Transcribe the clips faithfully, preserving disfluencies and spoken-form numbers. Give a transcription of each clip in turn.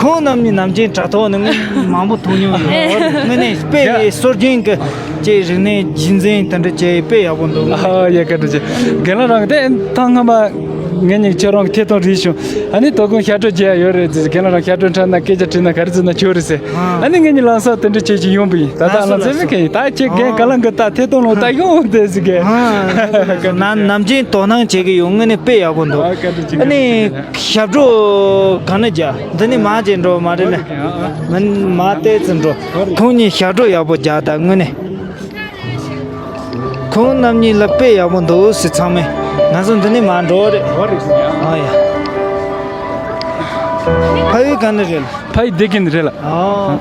ཁོང་རྣམ་གཉིས་ནམ་རྒྱུན་དྲ་ཐོག་ནས་དངོས་མང་པོ་མཐོང་མྱོང་ཡོད། དངོས་གནས་དཔེ་སྲོལ་རྒྱུན་གྱི་ཅིག་རིག་གནས་རྒྱུན་འཛིན་དེ་འདྲ་བྱས་དཔེ་ཡག་པོ་འདུག་ཨ་ཡ། བཀའ་དྲིན་ཆེ། རྒན་ལགས་རང་གི་དེ་ཐེངས་སྔ་མ་ངེད་གཉིས་ཁྱེད་རང་གི་ཐད་གཏོང་རིག་བྱུང་། ཨ་ནི་དོ་དགོང་ཞབས་བྲོ་རྒྱག་ཡོད་རེད་ཟེར། རྒན་ལགས་རང་ཞབས་བྲོ་འཁྲབ་ན་སྐད་ཆ་དྲིས་ན་ག་རེ་ཟེར་ན་ཁྱོད་རེད་ཟེར། ཨ་ནི་ངེད་གཉིས་ལམ་སང་དེ་འདྲ་བྱས་ཀྱི་ཡོང་པ་ཡིན། ད་ལྟ་ལམ་སང་མི་ཁེ་ཡིན། ད་ཁྱེད་རྒན་ག་ལ་འགི་ད་ཐད་གཏོང་ལོ་ད་ཡོང་དེ་ཟེར་གི། ནམ་རྒྱུན་དོ་སྣང་བྱེད་ཀྱི་ཡོད། དངོས་གནས་དཔེ་ཡག་པོ་འདུག་ཨ་ནི་ཞབས་བྲོ་ག་ནས་རྒྱག་འདི་ནས་མར་བྱས་འགྲོ་མ་རེད་ལེ། མིན་མར་ཏོག་ཙམ་འགྲོ། ཁོང་གཉིས་ཞབས་བྲོ་ཡག་པོ་རྒྱག་ད་དངོས་གནས། ཁོང་རྣམ་གཉིས་ལ་དཔེ་ཡག་པོ་འདུག་ཟེར། ཚང་མས་ང་ཚོ་འདི་ནས་མར་འགྲོ་རེད། ཨ་ཡ། ཕ་ཡུལ་ག་ནས་རེད། ཕ་ཡུལ་སྡེ་དགེ་ནས་རེད་ལ། ཨ་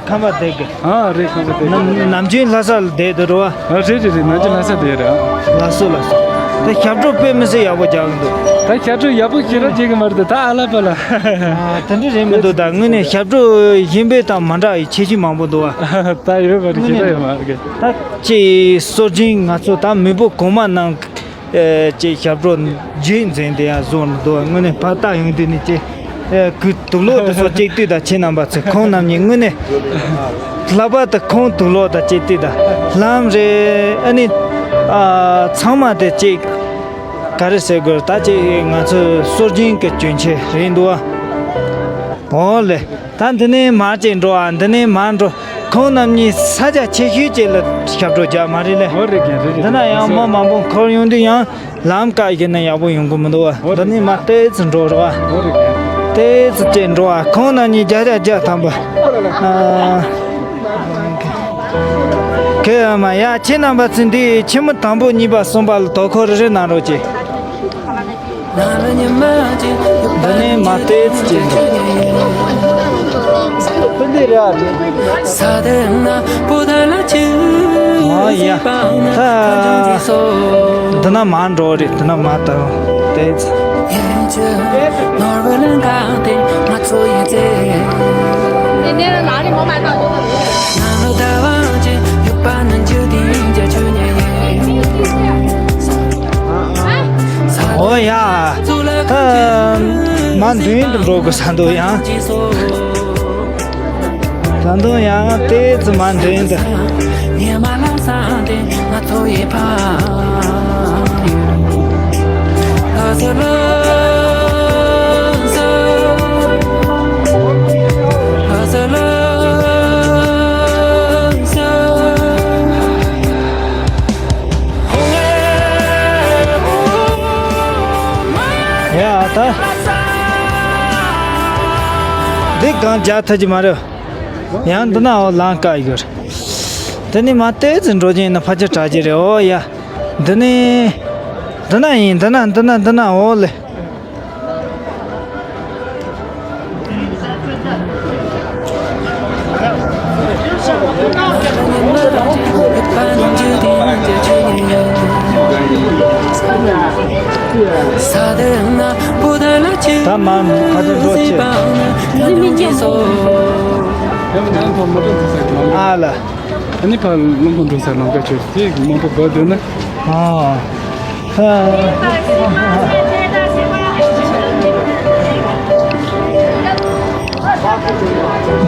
ཁམས་པ་སྡེ་དགེ། ཨ་རེད། ཁམས་པ་སྡེ་དགེ། ནམ་ནམ་རྒྱུན་ལྷ་ས་ལ་བསྡད་འདུག་རོ། ཨ་རེད་རེད་རེད། ནམ་རྒྱུན་ལྷ་ས་བསྡད་རེད། ཨ་ལགས་སོ་ལགས་སོ། ད་ཞབས་བྲོ་དཔེ་མི་སྲིད་ཡག་པོ་རྒྱག་གི་འདུག་ད་ཞབས་བྲོ་ཡག་པོ་ཞེ་དྲག་བྱེད་གི་མ་རེད། ད་ཨ་ལ་པ་ལ། ཨ་དེ་འདྲ་རེད་མི་འདུག་ད་དངོས་གནས་ཞབས་བྲོ་གཞན་པའི་དང་མ་འདྲ་བའི་ཁྱད་ཆོས་མང་པོ་འདུག་ཨ། ད་ཡོད་པ་རེད། ཞེ་དྲག་ཡོད་མ་རེད། ད་ཅིག་སྲོལ་རྒྱུན་ང་ཚོ་ད་མི་བུ་གོང་མ་ནང་ཨེ་ཅིག་ཞབས་བྲོ་རྒྱུན་འཛིན་དེ་ཡང་བཟོ་འདུག་དངོས་གནས་ཕར་ལྟ་ཡོང་དུས་ནས་ཅིག་ཨེ་གུས་དུག་ལོག་དེ་ཚོ་གཅིག་ལྟོས་དང་། ཁྱེད་རྣམ་པ་ཚོས་ཁོང་རྣམ་གཉིས་དངོས་གནས་ལྷག་པར་དུ་ཁོང་དུག་ལོག་དང་གཅིག་ལྟོས་དང་། ལམ་རེ་ཨ་ནི་ཨ་ཚང་མ་དེ་ཅིག་ག་རེ་ཟེར་དགོས། ད་ཅིག་ང་ཚོའི་སྲོལ་རྒྱུན་གྱི་གྱོན་ཆས་རེད་འདུག་ཨ། འོ་ལེ། ད་འདི་ནས་མར་ཅིག་འགྲོ་ཨ། འདི་ནས་མར་འགྲོ། ཁོང་རྣམ་གཉིས་ས་ཆ་ཆེ་ཤོས་ཅིག་ལ་ཞབས་བྲོ་རྒྱག་མ་རེད་ལེ། འོ་རེད་རྒན། རེད་རེད། འདི་ན་ཡང་མི་མང་པོ་འཁོར་ཡོང་དུས་ཡང་ལམ་བཀག་བྱས་ན་ཡག་པོ་ཡོང་གི་མི་འདུག་ཨ། འོ་རེད། འདི་ནས་མར་ཏོག་ཙམ་འགྲོ་རོགས་ཨ། འོ་རེད་རྒན། ཏོག་ཙམ་ཅིག་འགྲོ་ཨ། ཁོང་རྣམ་གཉིས་བརྒྱ་ཆ་བརྒྱ་ཐམ་པ། ཨ། ཁྱེད་ཨ་མ་ཡ། ཁྱེད་རྣམ་པ་ཚོས་འདི་ཁྱི་མོ་དང་པོ་གཉིས་པ་གསུམ་པ་ལ་དོ་ཁུར་རེ་རེ་གནང་རོགས་གྱིས། འདི་ནས་མར་ཏོག་ཙམ་ཅིག་འགྲོ། འདི་རེད་ཨ། ཨ་ཡ། ད་འདི་ན་མར་འགྲོ་རེད། འདི་ན་མར་ཏོག་ཙམ། འོ་ཡ། ད་མར་མདུན་དུ་འགྲོ་དགོས་ས་འདུག་ཡང་། ད་དུང་ཡང་ཏོག་ཙམ་མར་མདུན་དུ། ཡ་ད། འདི་གང་རྒྱག་ཐུབ་ཀྱི་མ་རེད། ཡང་འདི་ན་འོ་ལམ་བཀག་ཡོད་རེད། འདི་ནས་མར་ཏོག་ཙམ་འགྲོ་རྒྱུ་ཡིན་ན་ཕལ་ཆེར་དྲག་གི་རེད། འོ་ཡ། འདི་ནས། འདི་ན་ཡིན། འདི་ན་འདི་ན་འདི་ན་འོ་ལེ། ད་མར་ཁ་ཐུག་འགྲོ་ཆེ། ཨ་ལ། ཨ་ནི་ཕར་རླངས་འཁོར་འགྲོ་སའི་ལམ་ཁ་ཆོད་དེ་མང་པོ་འགོར་འདུག་ན། ཨ།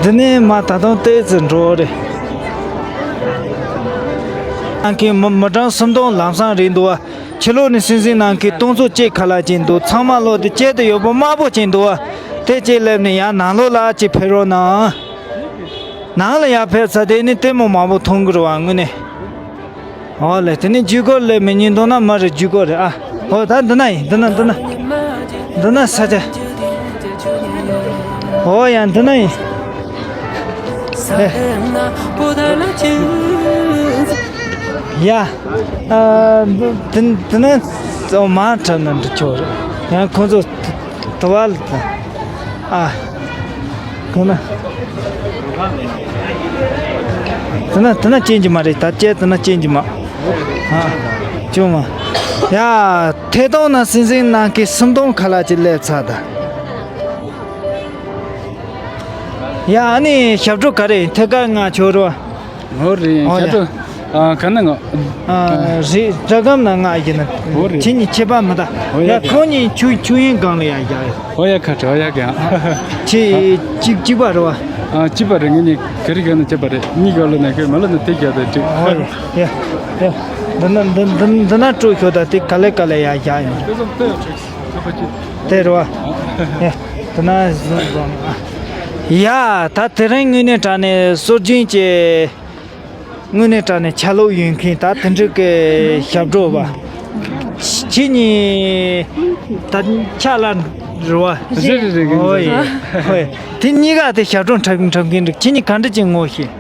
འདི་ནས་མར་ད་དུང་ཏོག་ཙམ་འགྲོ་རེད། ཨང་ཀི་མི་མི་གྲངས་སུམ་སྟོང་ལམ་སང་རེད་འདུག་བ། ཕྱི་ལོགས་ནས་སིང་སིང་གནང་མཁན་སྟོང་ཚོ་གཅིག་ཁ་ལག་ཅིག་འདུག་ཚང་མ་ལོག་དེ་གཅིག་ཏུ་ཡོད་པོ་དམར་པོ་ཅིག་འདུག་བ། དེ་གཅིག་སླེབས་ནས་ཡང་ནང་ལོགས་ལ་ཅིག་ཕེབས་རོགས་གནང་། ནང་ལ་ཡར་ཕེབས་ཚར་དེ་ནི་ལྟད་མོ་མང་པོ་མཐོང་གི་རེད་བ་དངོས་གནས། འོ་ལེ། དེ་ནི་ཇུས་འགོད་ལས་མི་ཉན་འདུག་ན་མ་རེད། ཇུས་འགོད་རེད་ཨ། འོ་ད་འདི་ན་ཡིན། འདི་ན་འདི་ན། འདི་ན་ས་ཆ། འོ་ཡ་འདི་ན་ཡིན། ཨེ། ཡ། ཨ། འདི་འདི་ན་ཨོ་མ་འཁྲབ་ན་འགྲིག་ཆོག་རེད། ཡང་ཁོང་ཚོ་དུ་བ་ལ་ཨ། དེ་ན། དེ་ན་དེ་ན་ཅན་གྱི་མ་རེད། ད་ཅན་དེ་ན་ཅན་གྱི་མ། ཨ། ཅུང་མ། ཡ། ཐད་གཏོང་ན་སིང་སིང་གནང་མཁན་སུམ་སྟོང་ཁ་ལག་ཅིག་སླེབས་ཚར་ད། ཡ། ཨ་ནི་ཞབས་བྲོ་ག་རེ་ཐད་ཀར་ང་ཆོ་རོ། ཧོ་རེད། ཨོ་ཡ། ཞབས་བྲོ། ཨ། ག་ན་ང་། ཨ། རེད། སྒྲ་སྒམ་ན་ང་ཡིན་ན། འོ་རེད། ཁྱེད་གཉིས་ཁྱད་པར་མི་འདུག། འོ་ཡ། ཡ། ཁོང་གཉིས་ཆུ་ཆུ་ཡན་སྒང་ལ་ཡ་ཡ། འོ་ཡ། ཁ་ཁྲ། འོ་ཡ། ག་ཡ། ཁྱེད་གཅིག་གཅིག་པ་རེད་བ། ཨ། གཅིག་པ་རེད། ངེད་གཉིས་ག་རེ་ག་ན་གཅིག་པ་རེད། གཉིས་ཀ་ལོ་ན་ཁོས་མ་ལོ་ན་དེ་རྒྱ་དང་འགྲིག། འོ་ཡ་ཡ། ཡ། འདི་ན་འདི་འདི་འདི་ན་སྤྲོ་ཤོག་ད། དེ་ག་ལེ་ག་ལེ་ཡ་ཡ་ཡིན། དེ་ཚོ་ལྟོས་ཁ་པ་ཅིག། དེ་རེད་བ། ཡ། འདི་ན་བཟུང་བཟུང་ཨ། ཡ། ད་དེ་རིང་དངོས་གནས་དྲང་གནས་སྲོལ་རྒྱུན་གྱི། དངོས་གནས་དྲང་གནས་ཆ་ལུགས་ཡོད་མཁན་ད་དེ་འདྲ་གི་ཞབས་བྲོ་བ། ཁྱེད་གཉིས་ད་ཆ་ལ་རེད་བ། རེད་རེད་རེད། ཨོ་ཡེ། ཨོ་ཡེ། དེ་གཉིས་ཀ་དེ་ཞབས་བྲོ་འཁྲབ་འཁྲབ་མཁན་འདུག། ཁྱེད་གཉིས་ག་འདྲ་ཅིག་ངོ་ཤེས།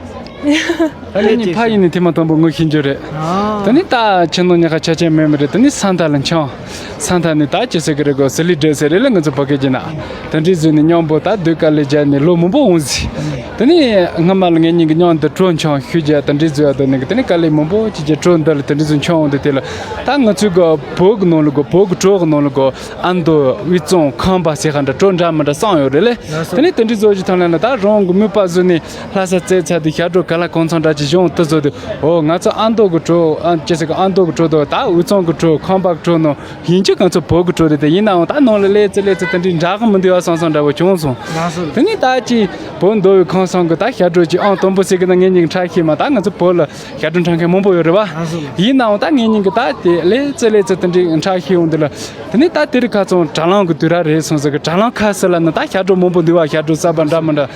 ད་ངེད་གཉིས་ཕ་ཡུལ་ནས་ཐེངས་མ་དང་པོ་ངོ་ཤེས་རྒྱུ་རེད། ཨ། ད་ནི་ད་ཁྱིམ་ནང་ཉག་ག་ཆ་ཅན་མེད་མི་རེད། ད་ནི་ས་མཐའ་ལ་འཁྱམས། ས་མཐའ་ནས་ད་ཅི་ཟེར་གི་རེད་གོ། སི་ལི་འདྲ་ཟེར་རེད་ལ། ང་ཚོ་བོད་སྐད་ཀྱི་ནང་དེ་འདྲའི་བཟོས་ནས་མཉམ་པོ་ད་སྡོད་དཀའ་ལས་བརྒྱབ་ནས་ལོ་མང་པོ་འོང་ཟིག། དེ་ནས་སྔ་མ་ལ་ངེད་གཉིས་ཀྱི་མཉམ་དུ་བྲོ་འཆམ་ཤུགས་རྒྱག་དེ་འདྲའི་བཟོས་ཡ་དེ་ནས་དེ་ནས་དཀའ་ལས་མང་པོ་ཅིག་བརྒྱབ། བྲོ་འདི་ལ་དེ་འདྲའི་བཟོས་འཆམ་འོང་དུས། དེ་ལ་ད་ང་ཚོའི་གི་བོད་ཀྱི་ནང་ལ་གོ། བོད་ཀྱི་བྲོ་གི་ནང་ལ་གོ། ཨ་མདོ། དབུས་གཙང་། ཁམས་པ་ཟེར་ག་འདྲ་བྲོ་འདྲ་མི་འདྲ་གསུམ་ཡོད་རེད་ལེ། དེ་ནས་དེ་འདྲའི་བཟོ་ཅིག་ཐོན་ལ་ལ། ད་རང་གི་མོས་པ་བཟོས་ནས་ལྷ་ས་བཙལ་ཚར་དུས་ཞབས་བྲོ་ག་ལ་གང་འཚམ་འདྲ་ཅིག་བྱུང་དུ་བཟོ་དུས། འོ། ང་ཚོ་ཨ་མདོ་གི་བྲོ། ཨ། ཅི་ཟེར་གི། ཨ་མདོ་གི་བྲོ་དང་ད་དབུས་གཙང་གི་བྲོ། ཁམས་པ་གི་བྲོ་ནང་ཡིན་གཅིག་ང་ཚོ་བོད་ཀྱི་བྲོ་རེད་དེ། ཡིན་ནའང་ད་ནང་ལ་སླེབས་ཚེ་སླེབས་ཚེ་དེ་འདྲའི་འདྲ་གི་མི་འདུག་ཨ་བསམ་བསམ་འདྲ་བོ་བྱུང་སོང་། ལགས་སོ། དེ་ནས་ད་ཅི་བོད་མདོ་དབུས་ཁམས་གསུམ་གི་ད་ཞབས་བྲོ་ཅིག་ཨང་དང་པོ་ཟེར་གི་ན་ངེད་གཉིས་ཀྱིས་འཁྲབ་ཤེས་མ། ད་ང་ཚོ་བོད་ལ་ཞབས་བྲོ་འཁྲབ་མཁན་མང་པོ་ཡོད་རེད་བ། ལགས་སོ། ཡིན་ནའང་ད་ངེད་གཉིས་ཀྱིས་ད་དེ་སླེབས་ཚེ་སླེབས་ཚེ་དེ་འདྲའི་འཁྲབ་ཤེས་འོང་དུས་ལ། དེ་ནས་ད་དེ་རིང་ཁ་སང་དྲ་ལམ་གི་དུས་རབས་རེད་སོང་ཟེར་གི། དྲ་ལམ་ཁ་ཤས་ལ་ནི་ད་ཞབས་བྲོ་མང་པོ་འདུག་བ། ཞབས་བྲོ་གསར་པ་འདྲ་མི་འདྲ།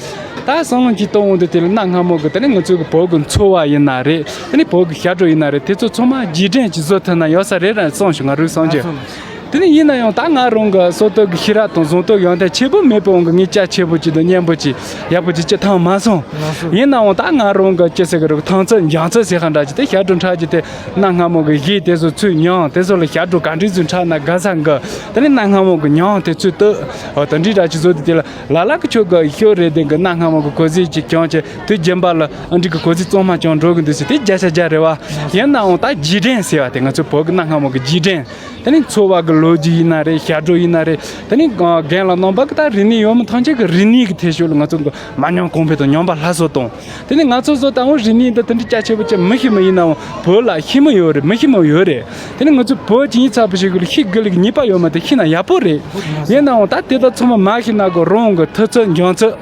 ད་བསམ་བློ་ཅིག་གཏོང་འོང་དུས། དེ་ལ་གནའ་སྔ་མོ་གི་དེ་ནས་ང་ཚོའི་གི་བོད་ཀྱི་འཚོ་བ་ཡིན་ན་རེད། དེ་ནས་བོད་ཀྱི་ཞབས་བྲོ་ཡིན་ན་རེད། དེ་ཚོ་ཚང་མ་རྗེས་དྲན་ཅིག་བཟོ་ཐུབ་ན་ཡག་ས་རེད་ར་བསམ་བྱུང་། ང་རང་བསམ་རྒྱུ། དེ་ནས་ཡིན་ན་ཡང་ད་ང་རང་གི་བསོད་སྟོབས་ཀྱི་ཤེས་རབ་དང་གཟེངས་སྟོབས་ཡོན་ཏན་ཆེ་པོ་མེད་པའི་དབང་གིས་ངས་རྒྱ་ཆེ་པོ་ཅིག་དང་སྙན་པོ་ཅིག་ཡག་པོ་ཅིག་བྱེད་ཐུབ་མ་སོང་། ཡིན་ནའང་ད་ང་རང་གི་ཅི་ཟེར་གི་རེད། ཐང་རྩོད་འཇང་རྩོད་ཟེར་ག་འདྲ་ཅིག་དེ་ཞབས་བྲོ་འཁྲབ་ཀྱི་དེ། གནའ་སྔ་མོ་གི་གཞས་དེ་ཚོ་ཚུར་ཉན། དེ་ཚོ་ལ་ཞབས་བྲོ་ག་འདྲ་ཚུར་འཁྲབ་ན་དགའ་ས་འགི། དེ་ནས་གནའ་སྔ་མོ་གི་ཉམས་དེ་ཚུར་བཏོན། འོ། དེ་འདྲའི་འདྲ་ཅིག་བཟོ་དུས། དེ་ལ་ལ་ལ་གི་ཆོ་གི་ཤོ་རེད། དེ་གི་གནའ་སྔ་མོ་གི་གོ་གཟིགས་ཅིག་ཀྱང་བྱས། དུས་རྒྱུན་པ་ལ་ཨ་འདྲ་གི་གོ་གཟིགས་གཙང་མ་ཀྱང་འགྲོ་གི་འདུག་ཟེར། དེ་བརྒྱ་ཆ་བརྒྱ་རེད་བ། ཡིན་ནའང་ད་རྗེས་དྲན་ཟེར་བ་དེ། ང་ཚོ་བོད་གི་གནའ་སྔ་མོ་གི་རྗེས་དྲན། དེ་ནས་འཚོ་བ་གི་ལོ་རྒྱུས་ཡིན་ན་རེད། ཞབས་བྲོ་ཡིན་ན་རེད། དེ་ནས་རྒན་ལགས་རྣམ་པ་གི་ད་རིག་གནས་ཡོད་མེད་ཐམས་ཅད་གི་རིག་གནས་གི་ཐད་ཤོད་ལ་ང་ཚོ་གི་མ་ཉམས་གོང་འཕེལ་དང་ཉམས་པ་སླར་གསོ་གཏོང་། དེ་ནས་ང་ཚོ་བཟོ་ལྟ་བུ་རིག་གནས་འདི་དེ་འདྲའི་རྒྱ་ཆེ་པོ་ཅིག་མི་ཤེས་མི། ཡིན་ནའང་བོད་ལ་ཤེས་མི་ཡོད་རེད། མི་ཤེས་མི་ཡོད་རེད། དེ་ནས་ང་ཚོ་བོད་ཅིག་ཡིན་ཚར་བ་ཞིག་གི་ལ་ཤེས་དགོས་ལ་གི་ངེས་པ་ཡོད་མ་རེད། ཤེས་ན་ཡག་པོ་རེད། ཡིན་ནའང་ད་དེ་དག་ཚང་མ་མ་ཤེས་ན་གི་རང་གི་ཐུབ་ཚོད་འཇོན་ཚོད།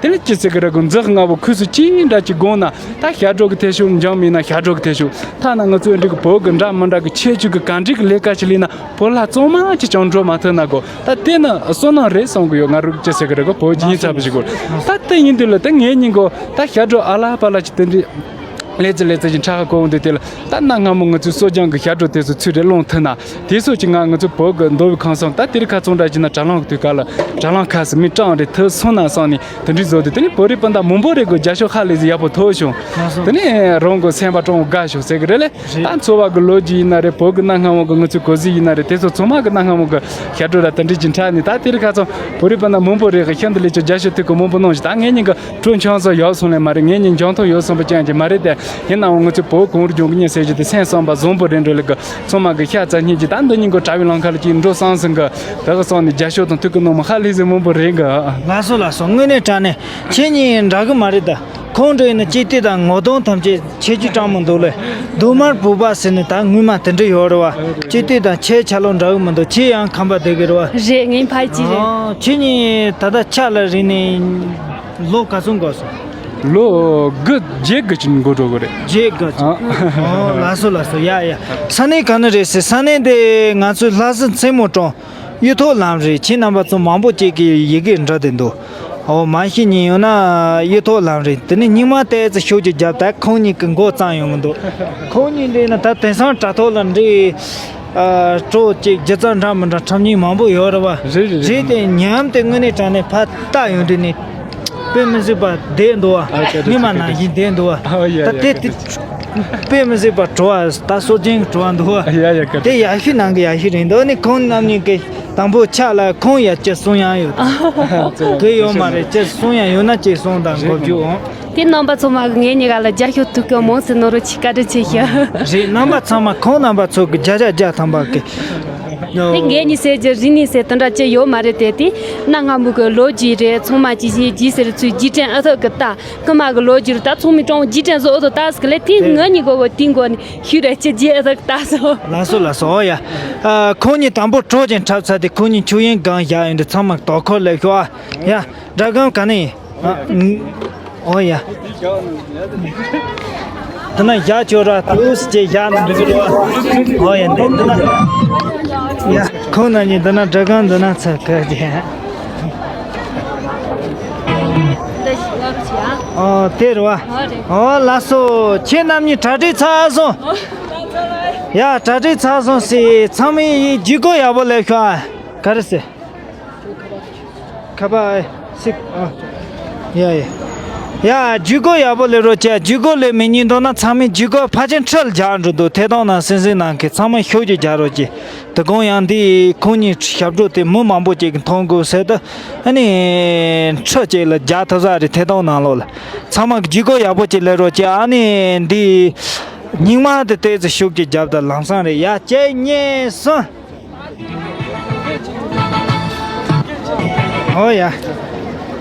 དེ་ནས་ཅི་ཟེར་གི་རེད་གོ། འཛག་སྔ་བོ་ཁུ་སུ་ཅི་འདྲ་ཅིག་དགོངས་ན། ད་ཞབས་བྲོ་གི་ཐད་ཤོད་འཇོན་མིན་ན་ཞབས་བྲོ་གི་ཐད་ཤོད། ཐ་ན་ང་ཚོའི་འདི་གི་བོད་གི་འདྲ་མི་འདྲ་གི་ཁྱད་ཆོས་གི་ག་འདྲ་གི་ལས་ཀ་ཞིག་ལས་ན། བོད་ལ་གཙང་མ་ཅིག་ཀྱང་འགྲོ་མ་ཐུབ་ན་གོ། ད་དེ་ནི་བསོད་ནམས་རེད་བསམ་གི་ཡོད། ང་རང་ཅི་ཟེར་གི་རེད་གོ། བོད་ཅིག་ཡིན་ཚར་བ་ཞིག་གོ། ད་དེ་ཡིན་དུས་ལ་ད་ངེད་གཉིས་གོ། ད་ཞབས་བྲོ་ཨ་ལ་པ་ལ་ཅིག་དེ་འདྲའི་ལེ་ཙི་ལེ་ཙི་ཅིག་འཁྲབ་གོ་འོང་དུས། དེ་ལ་ད་གནའ་སྔ་མོ་ང་ཚོའི་སྲོལ་རྒྱུན་གི་ཞབས་བྲོ་དེ་ཚོ་ཚུར་རེ་བླངས་ཐུབ་ན། དེ་ཚོ་ཅིག་ང་ང་ཚོ་བོད་གི་མདོ་དབུས་ཁམས་གསུམ། ད་དེ་རིང་ཁ་སང་འདྲ་ཅིག་ན་དྲ་ལམ་གི་དུས་སྐབས་ལ་དྲ་ལམ་ཁ་སི་མི་གྲངས་རེ་ཐུབ་སོང་ན་བསམ་ནས་དེ་འདྲའི་བཟོ་དུས། དེ་ནས་བོད་རིགས་སྤུན་ཟླ་མང་པོ་རེ་གི་རྒྱབ་སྐྱོར་ཧ་ལས་ཟིག་ཡག་པོ་ཐོབ་བྱུང་། དེ་ནས་རང་གི་སེམས་པ་སྤྲང་པོ་དགའ་བྱུང་ཟེར་གི་རེད་ལེ། ད་འཚོ་བ་གི་ལོ་རྒྱུས་ཡིན་ན་རེད། བོད་གི་གནའ་སྔ་མོ་གི་ང་ཚོའི་གོ་གཟུགས་ཡིན་ན་རེད། དེ་ཚོ་ཚང་མ་གི་གནའ་སྔ་མོ་གི་ཞབས་བྲོ་ལ་དེ་འདྲ་ཅིག་འཁྲབ་ནས། ད་དེ་རིང་ཁ་སང་བོད་རིགས་སྤུན་ཟླ་མང་པོ་རེ་གི་ཤིན་ཏུ་ལས་ཀྱི་རྒྱབ་སྐྱོར་ཐུབ་གི་མང་པོ་གནང་བྱུང་། ད་ངེད་གཉིས་གི་བྲོ་འཆམ་ས་ཡོད་སོང་ལེ་མ་རེད། ངེད་གཉིས་འཇོན་ཐང་ཡོད་སོང་པ་ཅན་ཅིག་མ་རེད་དེ། ཡིན་ནའང་ང་ཚོའི་བོད་གངས་རི་ལྗོངས་ཀྱི་མྱི་ཟེར་རྒྱུ་དེ་སེམས་བསམ་པ་བཟང་པོ་རེད་འགྲོ་ལེ་གི། ཚང་མ་གི་ཤ་ཚ་སྙིང་རྗེ། ད་འདི་གཉིས་ཀྱི་དྲ་བའི་ལམ་ཁ་ལ་ཅིག་འགྲོ་བསམ་སོང་གི། དེ་གི་སོང་ནས་རྒྱབ་སྐྱོར་དང་ཐུགས་ཁུར་གནང་མི་ཧ་ལས་ཟིག་མང་པོ་རེད་གི། ལགས་སོ་ལགས་སོ། དངོས་གནས་དྲང་གནས་ཁྱེད་གཉིས་འདྲ་གི་མ་རེད་ད། ཁོང་འདྲ་ཡིན་ན་ལྕེ་ལྟོས་དང་ངོ་གདོང་ཐམས་ཅད་ཁྱད་ཆོས་སྤྲང་མོ་འདུག་ལེ། རྡོག་དམར་བུ་པ་ཟེར་ནས་ད་སྔོན་མ་དེ་འདྲ་ཡོད་རེད་བ། ལྕེ་ལྟོས་དང་ཁྱེད་ཆ་ལོག་འདྲ་གི་མི་འདུག། ཁྱེད་ཡང་ཁམས་པ་བསྡད་གི་རེད་བ། རེད། ངའི་ཕ་ཡུལ་གཅིག་རེད། ཨ། ཁྱེད་གཉིས་ད་ལྟ་ཕྱག་ལ་རིག་ནས་ལོ་ག་ཚོད་འགོར་སོང་། ལོ་དགུ་བརྒྱད་དགུ་ཅིག་འགོར་འགྲོ་གི་རེད། བརྒྱད་དགུ་ཅིག། ཨ། ཨོ། ལགས་སོ་ལགས་སོ། ཡ་ཡ། ས་གནས་ག་ནས་རེད་ཟེར། ས་གནས་དེ་ང་ཚོའི་ལྷ་ས་མཚན་མོ་གྲོང་གཡུ་ཐོག་ལམ་རེད། ཁྱེད་རྣམ་པ་ཚོ་མང་པོ་ཅིག་གིས་ཡི་གེ་འབྲི་བསྡད་འདུག། ཨོ། མ་ཤེས་མཁན་ཡོད་ན་གཡུ་ཐོག་ལམ་རེད། དེ་ནས་སྙིང་མ་ཏོག་ཙམ་ཤུགས་ཀྱིས་རྒྱབ། ད་ཁོང་གཉིས་ཀྱི་མགོ་གཙང་ཡོང་གི་འདུག། ཁོང་གཉིས་འདྲ་ཡིན་ན་ད་དེང་སང་དྲ་ཐོག་ལ་འདྲ། ཨ། བྲོ་ཅིག་སྒྱུ་རྩལ་འདྲ་མི་འདྲ་འཁྲབ་མཁན་མང་པོ་ཡོད་རེད་བ། རེད་རེད་རེད། རེད་དེ་ཉམས་དེ་དངོས་གནས་དྲང་གནས་ཕར་ལྟ་ཡོང་དུས་ནས་དཔེ་མི་སྲིད་པ་བདེ་འདུག་བ། ཨ། ད་ད་སྔོན་མ་ད་ནང་བཞིན་བདེ་འདུག་བ། ཨ། ཡ་ད་ཡ། དེ་དེ་དཔེ་མི་སྲིད་པ་བྲོ་བ། ད་སྲོལ་རྒྱུན་གྱི་བྲོ་བ་འདུག་བ། ཡ་ཡ། ག་དེ་ཡག་ཤོས་ནང་གི་ཡག་ཤོས་རེད་འདུག། ཨ་ནི་ཁོང་རྣམ་གཉིས་ཀྱིས་དང་པོ་ཕྱག་ལ་ཁོང་ཡ་ཅིག་གསུང་ཡག་ཡོད། གི་ཡོད་མ་རེད། ཅིག་གསུང་ཡག་ཡོད་ན་ཅིག་གསུང་དང་། གོ་རྒྱུ་འོང་། དེ་རྣམ་པ་ཚང་མ་གིས་ངེད་གཉིས་ཀ་ལ་རྒྱབ་སྐྱོར་ཐུབ་མཁན་མང་ཙམ་གནང་རོགས་གྱིས། བཀའ་དྲིན་ཆེ་ཞུ། རེད། རྣམ་པ་ཚང་མ་ཁོང་རྣམ་པ་ཚོ་གི་བརྒྱ་ཆ་བརྒྱ་ཐམ་པ་གི། དེ་ངེད་གཉིས་ཟེར་གྱི་རིག་གནས་ཟེར་དེ་འདྲ་ཅི་ཡོད་མ་རེད་དེ། དེ་གནའ་སྔ་མོ་གི་ལོ་རྒྱུས་རེད། ཚང་མ་ཅི་ཞིག་རྒྱུས་ཟེར་ཚུལ་རྒྱུས་དྲན་ཨ་ཐོག་གི་ལྟ། སྔ་མ་གི་ལོ་རྒྱུས་རེད། ད་ཚང་མའི་གྲོང་རྒྱུས་དྲན་བཟོ་ཨ་ཐོག་ལྟ་ཟེར་གི་ལས། དེ་ངེད་གཉིས་གོ་གོ་དེའི་མགོ་ནས་ཤུགས་རེ་ཅི་རྒྱས་ཨ་ཐོག་ལྟ་སོང་། ལགས་སོ་ལགས་སོ། ཨོ་ཡ། ཨ། ཁོང་གཉིས་དང་པོ་གྲོགས་ཅན་འཁྲབ་ཚར་དེ་ཁོང་གཉིས་མཆོད་ཡོན་སྒང་བཞག་ཡོད་འདི་ཚང་མ་དོ་ཁུར་ལས་ཤོག་ཨ། ཡ། སྒྲ་སྒམ་ག་ནས་ཡིན། ཨ། ཨོ་ཡ། འདི་ན་བཞག་ཆོག་ར། ཏུས་ཅེ་བཞག་ན་འགྲིག་གི་རེད་བ། ཨོ་ཡ། འདི་འདི་ན། ཡ། ཁོང་རྣམ་གཉིས་འདི་ན་སྒྲ་སྒམ་འདི་ན་ཚར་གི་རེད། ཨོ་དེ་རེད་བ། ཨོ་ལགས་སོ། ཁྱེད་རྣམ་གཉིས་གྲ་སྒྲིག་ཚར་སོང་། ཡ། གྲ་སྒྲིག་ཚར་སོང་ཟེར། ཚང་མས་ཡི་བརྒྱུད་སྐུར་ཡག་པོ་ལས་ཤོག་ཨ། ག་རེ་ཟེར། ཁ་པར་ཨེ། སིག་ཨ། ཡ་ཡ། ཡ། བརྒྱུད་སྐུར་ཡག་པོ་ལས་རོགས་བྱས། བརྒྱུད་སྐུར་ལས་མི་ཉན་འདུག་ན་ཚང་མས་བརྒྱུད་སྐུར་ཕལ་ཆེར་ཁྲིར་རྒྱག་འགྲོ་འདུག་ཐད་གཏོང་ནང་སེམས་སེམས་ནང་གི་ཚང་མས་ཤུགས་ཀྱིས་རྒྱག་རོགས་གྱིས། དེ་གོང་ཡང་འདི་ཁོང་གཉིས་ཞབས་བྲོ་དེ་མི་མང་པོ་ཅིག་གིས་མཐོང་དགོས་ཟེར་དུས། ཨ་ནི་ཁྲི་ཅིག་ལ་རྒྱག་ཐུབ་ས་རེད། ཐད་གཏོང་ནང་ལོགས་ལ་ཚང་མ་བརྒྱུད་སྐུར་ཡག་པོ་ཅིག་ལས་རོགས་གྱིས། ཨ་ནི་འདི་སྙིང་མ་དེ་ཏོག་ཙམ་ཤུགས་ཀྱིས་རྒྱབ་དང་། ལམ་སང་རེད། ཡ། གཅིག་གཉིས་གསུམ། ཨོ་ཡ།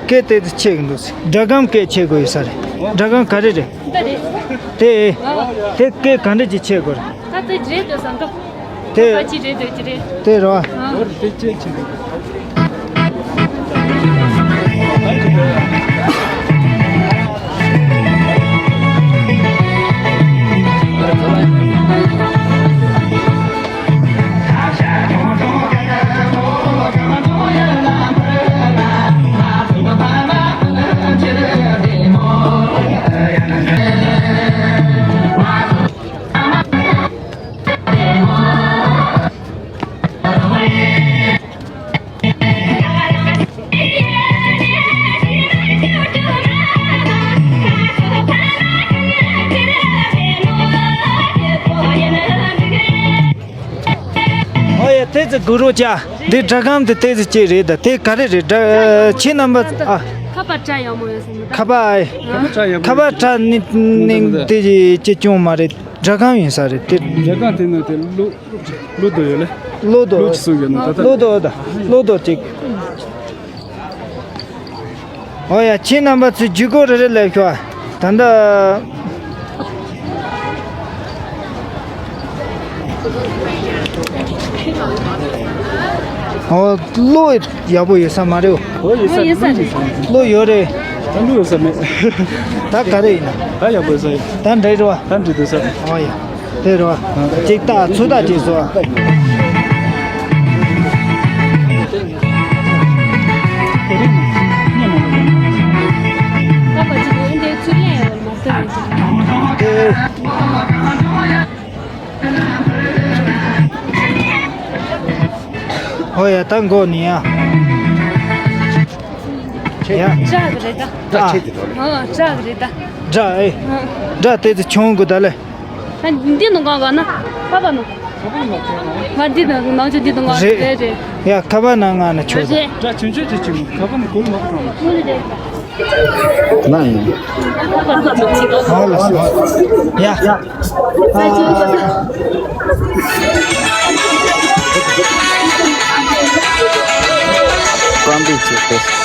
སྐད་དེ་ཚོ་ཆེ་གི་འདུག་སྒྲ་སྒམ་སྐད་ཆེ་དགོས་ཡོད་ས་རེད། སྒྲ་སྒམ་ག་རེ་རེད། འདི་རེད། དེ། ཨ། དེ་སྐད་ག་འདྲ་ཅིག་ཆེ་དགོས་རེད། ད་དེ་རེད་འདོད་ས་འགྲོ། དེ། ཁ་ཅིག་རེད་འདོད་ཀྱི་རེད། དེ་རེད་བ། ཨ། ཨོ་ཡ། ཏོག་ཙམ་སྒུག་རོགས་བྱ། འདི་སྒྲ་སྒམ་དེ་ཏོག་ཙམ་ཅིག་རེད་ད། དེ་ག་རེ་རེད། སྒྲ། ཁྱེད་རྣམ་པ། ཨ། ཁ་པར་སྒྲ་ཡག་མོ་ཡོད་ས་མི་འདུག་ཁ་པར་ཨ། ཁ་པར་སྒྲ་ནི་ནི་དེ་ཅི་ཅི་ཅུང་མ་རེད། སྒྲ་སྒམ་ཡིན་ས་རེད་དེ། སྒྲ་སྒམ་དེ་ནི་དེ་གློག་གློག་རྡོ་ཡོད་ལེ། གློག་རྡོ། གློག་ཅིག་གསུངས་ཡོད་ན་ད་ལྟ། གློག་རྡོ་ད། གློག་རྡོ་ཅིག་ཨོ་ཡ། ཁྱེད་རྣམ་པ་ཚོས་བརྒྱུད་སྐུར་རེ་རེ་ལས་ཤོག་ད་ལྟ། ཨོ། གློག་ཡག་པོ་ཡོད་ས་མ་རེད། ཨོ་ཡོད་ས་ཡོད་ས་རེད། གློག་ཡོད་རེད། ད་གློག་ཡོད་ས་མེད། ད་ག་རེ་ཡིན་ན། ད་ཡག་པོ་ཡོད་ས་ཡོད། ད་འགྲིག་རེད་བ། ད་འགྲིག་འདུག་ས། ཨོ་ཡ། དེ་རེད་བ། ཅིག་ལྟ་ཚུར་ལྟ་ཅིག་བཟོ། ཨོ་ཡ། ད་མགོ་ནི་ཡ། ཡ། སྒྲ་གི་རེད་ད། ཨ། ཨ། སྒྲ་གི་རེད་ད། སྒྲ་ཨེ། ཨ། སྒྲ་དེ་ཚོ་ཆུང་གི་ད་ལེ། ད་འདི་ནང་གང་ག་ན། ཁ་པར་ནང་། ང་འདི་ནང་ནང་ཆུ་འདི་ནང་གང་རེད། རེད་རེད། ཡ། ཁ་པར་ནང་ང་ན་ཆོག་རེད། སྒྲ་ཆུང་ཆུང་ཅིག་ཆུང་། ཁ་པར་ནང་གོ་མ་གཏོང་། ང་ཡིན། ཨོ་ལགས་སོ། ཡ། ཨ། བཀྲ་ཤིས་བདེ་ལེགས།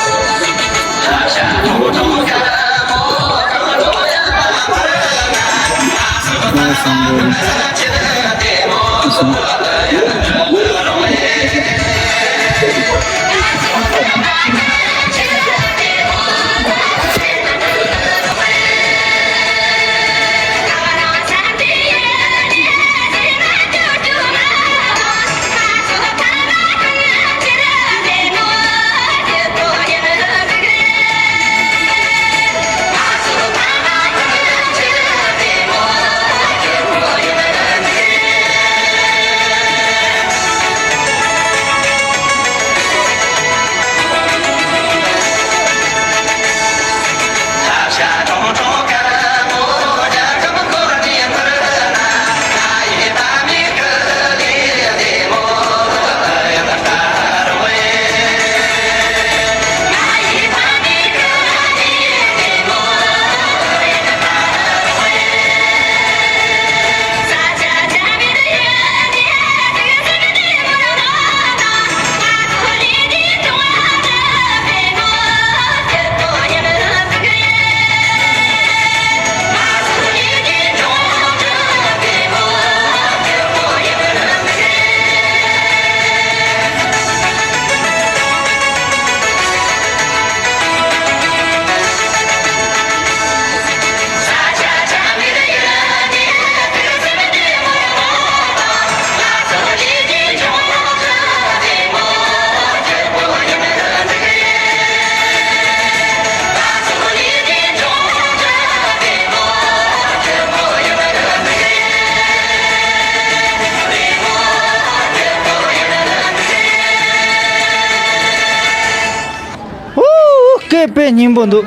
དཔེ་སྙིང་པོ་འདུག་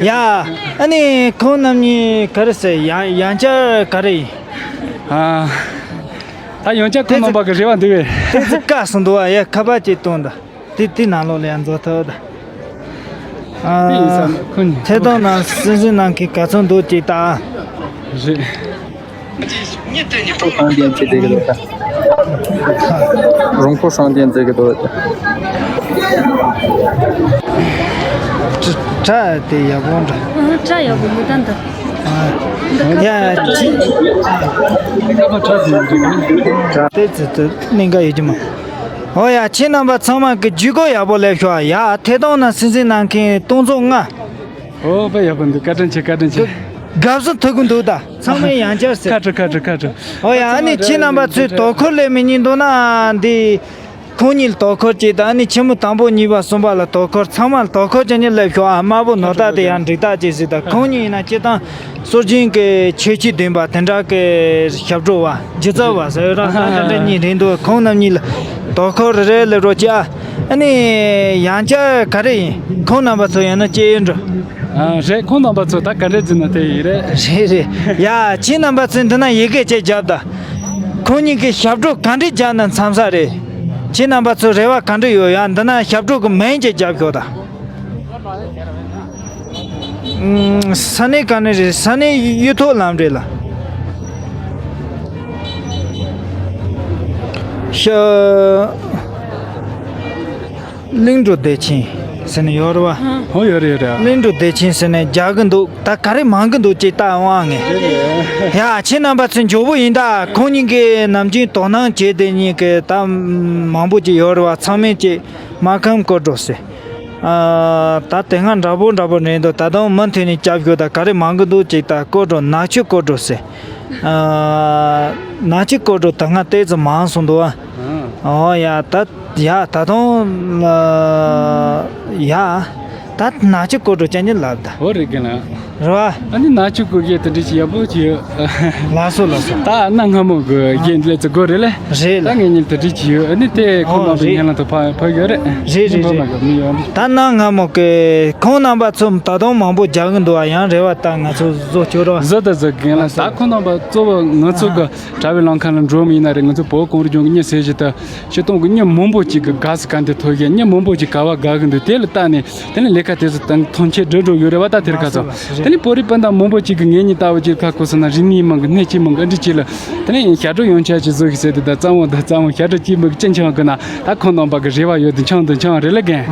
ཡ། ཨ་ནི་ཁོང་རྣམ་གཉིས་ག་རེ་ཟེར། ཡང་ཡང་བསྐྱར་ག་རེ་ཡིན། ཨ། ད་ཡང་བསྐྱར་ཁོང་རྣམ་པ་གི་རེ་བ་འདུག་བས། དེ་ཚོ་བཀག་སོང་འདུག་བ། ཡ། ཁ་པར་ཅིག་བཏོན་ད། དེ་དེ་ནང་ལོགས་ལ་ཡང་འཛུལ་ཐུབ་ད། ཨ། དེ་ཡིན་ས་ནི་ཁོ་གཉིས། ཐད་གཏོང་ནང་སྲིད་འཛིན་ནང་གི་ག་ཚོད་འདུག་ཅིག་ལྟ། རེད། རོང་ཕོ་སྲང་ལྡན་བྱེད་ཀྱི་འདུག་ད། རོང་ཕོ་སྲང་ལྡན་བྱེད་ཀྱི་འདུག་ད། ཁྲ་དེ་ཡག་པོ་འདྲ། ཨ། ཁྲ་ཡག་པོ་མི་ལྡན་ད། ཨ། ཡ། ཁྲ་དེ་ཚོ་དེ་གནད་འགག་ཡོད་ཀྱི་མ། ཨོ་ཡ། ཁྱེད་རྣམ་པ་ཚང་མ་གི་བརྒྱུད་སྐུར་ཡག་པོ་ལེགས་ཤོག་ཡ། ཐད་གཏོང་ནང་སྲིད་འཛིན་གནང་མཁན་སྟོང་ཚོ་ལྔ། ཨོ་དཔེ་ཡག་པོ་འདུག་བཀའ་དྲིན་ཆེ། བཀའ་དྲིན་ཆེ། དགའ་བསུ་ཐུག་གི་འདུག་ད། ཚང་མས་ཡང་བསྐྱར་ཟེར། ཁ་དྲོ་ཁ་དྲོ་ཁ་དྲོ། ཨོ་ཡ། ཨ་ནི་ཁྱེད་རྣམ་པ་ཚོས་དོ་ཁུར་ལས་མི་ཉན་འདུག་ན་འདི། ཁོང་གཉིས་ལ་དོ་ཁུར་གྱིས་དང་། ཨ་ནི་ཆེན་མོ་དང་པོ་གཉིས་པ་གསུམ་པ་ལ་དོ་ཁུར། ཚང་མ་ལ་དོ་ཁུར་བྱེད་ཉིན་སླེབས་ཤོག་ཨ། དམར་པོ་ནོར་བདག་དེ་ཡང་འགྲིག་རྟགས་ཅིག་ཟིག་དང་། ཁོང་གཉིས་ཡིན་ན་སྤྱིར་བཏང་སྲོལ་རྒྱུན་གྱི་ཁྱད་ཆོས་ལྡན་པ་དེ་འདྲ་གི་ཞབས་བྲོ་བ། སྒྱུ་རྩལ་བ་ཟེར་རང་ད་དེ་འདྲ་གཉིས་རེད་འདུག་ཁོང་རྣམ་གཉིས་ལ་དོ་ཁུར་རེ་རེ་སླེབས་རོགས་གྱིས་ཨ། ཨ་ནི་ཡང་བསྐྱར་ག་རེ་ཡིན། ཁོང་རྣམ་པ་ཚོ་ཡང་ན་སྐྱེས་ཡོད་འགྲོ། ཨ། རེད། ཁོང་རྣམ་པ་ཚོ་ད་ག་འདྲས་བྱས་ན་དེ་ཡིན་རེད། རེད་རེད། ཡ། ཁྱེད་རྣམ་པ་ཚོས་འདི་ན་ཡི་གེ་ཅིག་བརྒྱབ་དང་། ཁོང་གཉིས་ཀྱིས་ཞབས་བྲོ་ག་འདྲས་བརྒྱབ་ན་འཚམས་ས་རེད། ཁྱེད་རྣམ་པ་ཚོ་རེ་བ་ག་འདྲས་ཡོད། ཡ། འདི་ན་ཞབས་བྲོ་གི་མིང་ཅིག་བརྒྱབ་ཤོག་དང་། ཨུམ། ས་གནས་ག་ནས་རེད། ས་གནས་གཡུ་ཐོག་ལམ་རེད་ལ། ཤ། གླིང་འགྲོ་བདེ་ཆེན་ཟེར་ནས་ཡོད་རེད་བ། ཨོ་ཡོད་རེད་ཡོད་རེད། གླིང་འགྲོ་བདེ་ཆེན་ཟེར་ནས་རྒྱག་གི་འདུག་ད་ག་རེ་མང་གི་འདུག་ཅེས་ལྟ་འོང་ཨ་ངས། ཡ། ཁྱེད་རྣམ་པ་ཚོས་མགྱོགས་པོ་ཡིན་ད། ཁོང་གཉིས་ཀྱིས་ནམ་རྒྱུན་དོ་སྣང་བྱེད་དེ་གཉིས་ཀྱི་ད་མང་པོ་ཅིག་ཡོད་རེད་བ། ཚང་མས་ཅིག་མ་ཁམ་བསྐོར་འགྲོ་ཟེར། ཨ། ད་དེ་སྔ་འདྲ་པོ་འདྲ་པོ་རེད་འདུག་ད་དུང་མུ་མཐུད་ནས་སྐྱབས་ཞུ་ད། ག་རེ་མང་གི་འདུག་ཅིག་ད་བསྐོར་འགྲོ། ནག་ཆུ་བསྐོར་འགྲོ་ཟེར། ཨ། ནག་ཆུ་བསྐོར་འགྲོ་ད་སྔ་ཏོག་ཙམ་མང་སོང་འདུག་ཨ། ཨོ་ཡ། ད། ཡ། ད་དུང་། ཡ། ད་ནག་ཆུ་བསྐོར་འགྲོ་ཅན་ཅན་ལབ་ད། ཨོ་རེད་གི་ན། རེད་བ། ཨ་ནི་ནག་ཆུ་བསྐོར་གི་དེ་འདྲ་ཞིག་ཡག་པོ་ཅིག་ཡོད། ལགས་སོ་ལགས་སོ། ད་གནའ་སྔ་མོ་གི་རྒྱན་ལས་ཚོ་དགོས་རེད་ལེ། རེད་ལ། ད་ངེད་གཉིས་དེ་འདྲ་ཅིག་ཡོད། ཨ་ནི་དེ་ཁོ་ཨོ་མ་གི་རེད། ངན་ལ་དུ་ཕ་ཕ་ཡོད་རེད། རེད་རེད་ཕ་མ་རེད། གི་མི་ཡོད་རེད། ད་གནའ་སྔ་མོ་གི་ཁོང་རྣམ་པ་ཚོ་ད་དུང་མང་པོ་རྒྱག་གི་འདུག་ཨ། ཡང་རེ་བ་ད་ང་ཚོ་བཟོ་ཆོག་རོགས། བཟོ་ད་བཟོ་གི་ལ། ད་ཁོང་རྣམ་པ་གཙོ་བོ་ང་ཚོ་གི་དྲ་བའི་ལམ་ཁ་ལ་འགྲོ་མི་ཡིན་ན་རེད། ང་ཚོ་བོད་གངས་རི་ལྗོངས་གི་མྱི་ཟེར་གྱི་ད། སྤྱིར་བཏང་གི་མྱི་མང་པོ་ཅིག་གི་དགའ་ས་ག་འདི་ཐོབ་ཤེས། མྱི་མང་པོ་ཅིག་ག་བ་དགའ་གི་འདུག་དེ་ལ་བལྟས་ནས་དེ་ནས་ལས་ཀ་དེ་ཚོ་དང་མཐུན་ཆེད་འགྲོ་འགྲོ་ཡོད་རེད་བ། ད་དེར་ཁ་སོ། དེ་ནས་བོད་རིགས་སྤུན་ཟླ་མང་པོ་ཅིག་གི་ངེད་གཉིས་ལྟ་བུ་ཅིག་ཁ་ཁོ་སོང་ན་རིག་གནས་མང་གི་སྣེ་གཅིག་མང་གི་འདི་གཅིག་ལ། དེ་ནས་ཞབས་བྲོ་ཡང་ཆ་ཅིག་བཟོ་ཤིག་ཟེར་དུས་ད་གཙང་བོ་ད་གཙང་བོ་ཞབས་བྲོ་གཅིག་མང་གི་ཅི་འཆང་གི་ན། ད་ཁོང་རྣམ་པ་གི་རེ་བ་ཡོད་དུ་འཆང་དུ་འཆང་རེ་ལ་རྒན།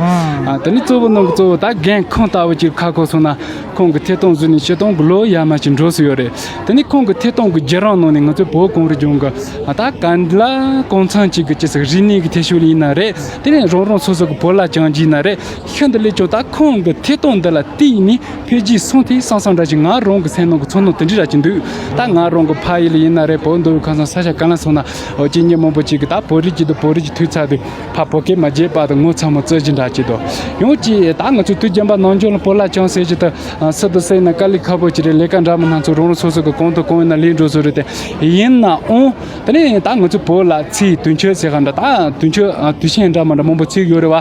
ཨ། དེ་ནས་གཙོ་བོ་ནང་གི་གཙོ་བོ་ད་རྒན་ཁོང་ལྟ་བུ་ཅིག་ཁ་ཁོ་སོང་ན། ཁོང་གི་ཐད་གཏོང་བཟོས་ནས་སྤྱིར་བཏང་གི་ལོ་ཡར་མར་ཅིག་འགྲོ་སྲིད་ཡོད་རེད། དེ་ནས་ཁོང་གི་ཐད་གཏོང་གི་བརྒྱུད་རིམ་ནང་ནས་ང་ཚོའི་བོད་གངས་རི་ལྗོངས་གི་ཨ་ད་ག་འདི་ལ་གང་འཚམ་ཅིག་གི་ཅི་ཟེར་རིག་གནས་ཀྱི་ཐད་ཤུགས་ལ་ཡིན་ན་རེད། དེ་ནས་རང་རང་སོ་སོ་གི་བོད་ལྭ་བརྐྱང་རྒྱུ་ཡིན་ན་རེད། ཤིན་ཏུ་ལེགས་བྱུང་། ད་ཁོང་གི་ཐད་གཏོང་འདི་ལ་བལྟས་ནས་ཕེབས་རྗེས་སོང་དེ་སང་སང་འདྲ་ཅིག་ང་རང་གི་སེམས་ནང་གི་ཚོར་སྣང་དེ་འདྲ་ར་ཅིག་འདུག་ད་ང་རང་གི་ཕ་ཡུལ་ལ་ཡིན་ན་རེད། བོད་མདོ་དབུས་ཁམས་གསུམ་ས་ཆ་གང་ལ་སོང་ན་འོ་ཅིག་མྱི་མང་པོ་ཅིག་གི་ད་བོད་རིགས་ཅིག་ཏུ་བོད་རིགས་ཀྱི་ཐུག་ཚར་དུས། ཕ་བོད་སྐད་མ་བརྗེད་པ་དང་ངོ་ཚ་མོ་བརྩི་གི་འདྲ་ཅིག་དང་། ཡང་ཅིག་ད་ང་ཚོ་དུས་རྒྱུན་པ་ནམ་རྒྱུན་ལ་བོད་ལྭ་བརྐྱང་ཟེར་གྱི་ད་སུ་དང་སུ་ཡིན་ན་དཀའ་ལས་ཁག་པོ་ཅིག་རེད། ལས་ཀ་འདྲ་མི་སྣ་ཚོ་རང་རང་སོ་སོ་གི་གང་དང་གང་ཡིན་ན་ལས་འགྲོ་སོ་རེད་དེ། ཡིན་ནའང་དེ་ནས་ད་ང་ཚོ་བོད་ལྭ་ཚེས་དུས་མཆོད་ཟེར་ག་འདྲ། ད་དུས་མཆོད་དུས་ཆེན་འདྲ་མི་འདྲ་མང་པོ་ཚེས་ཡོད་རེད་བ།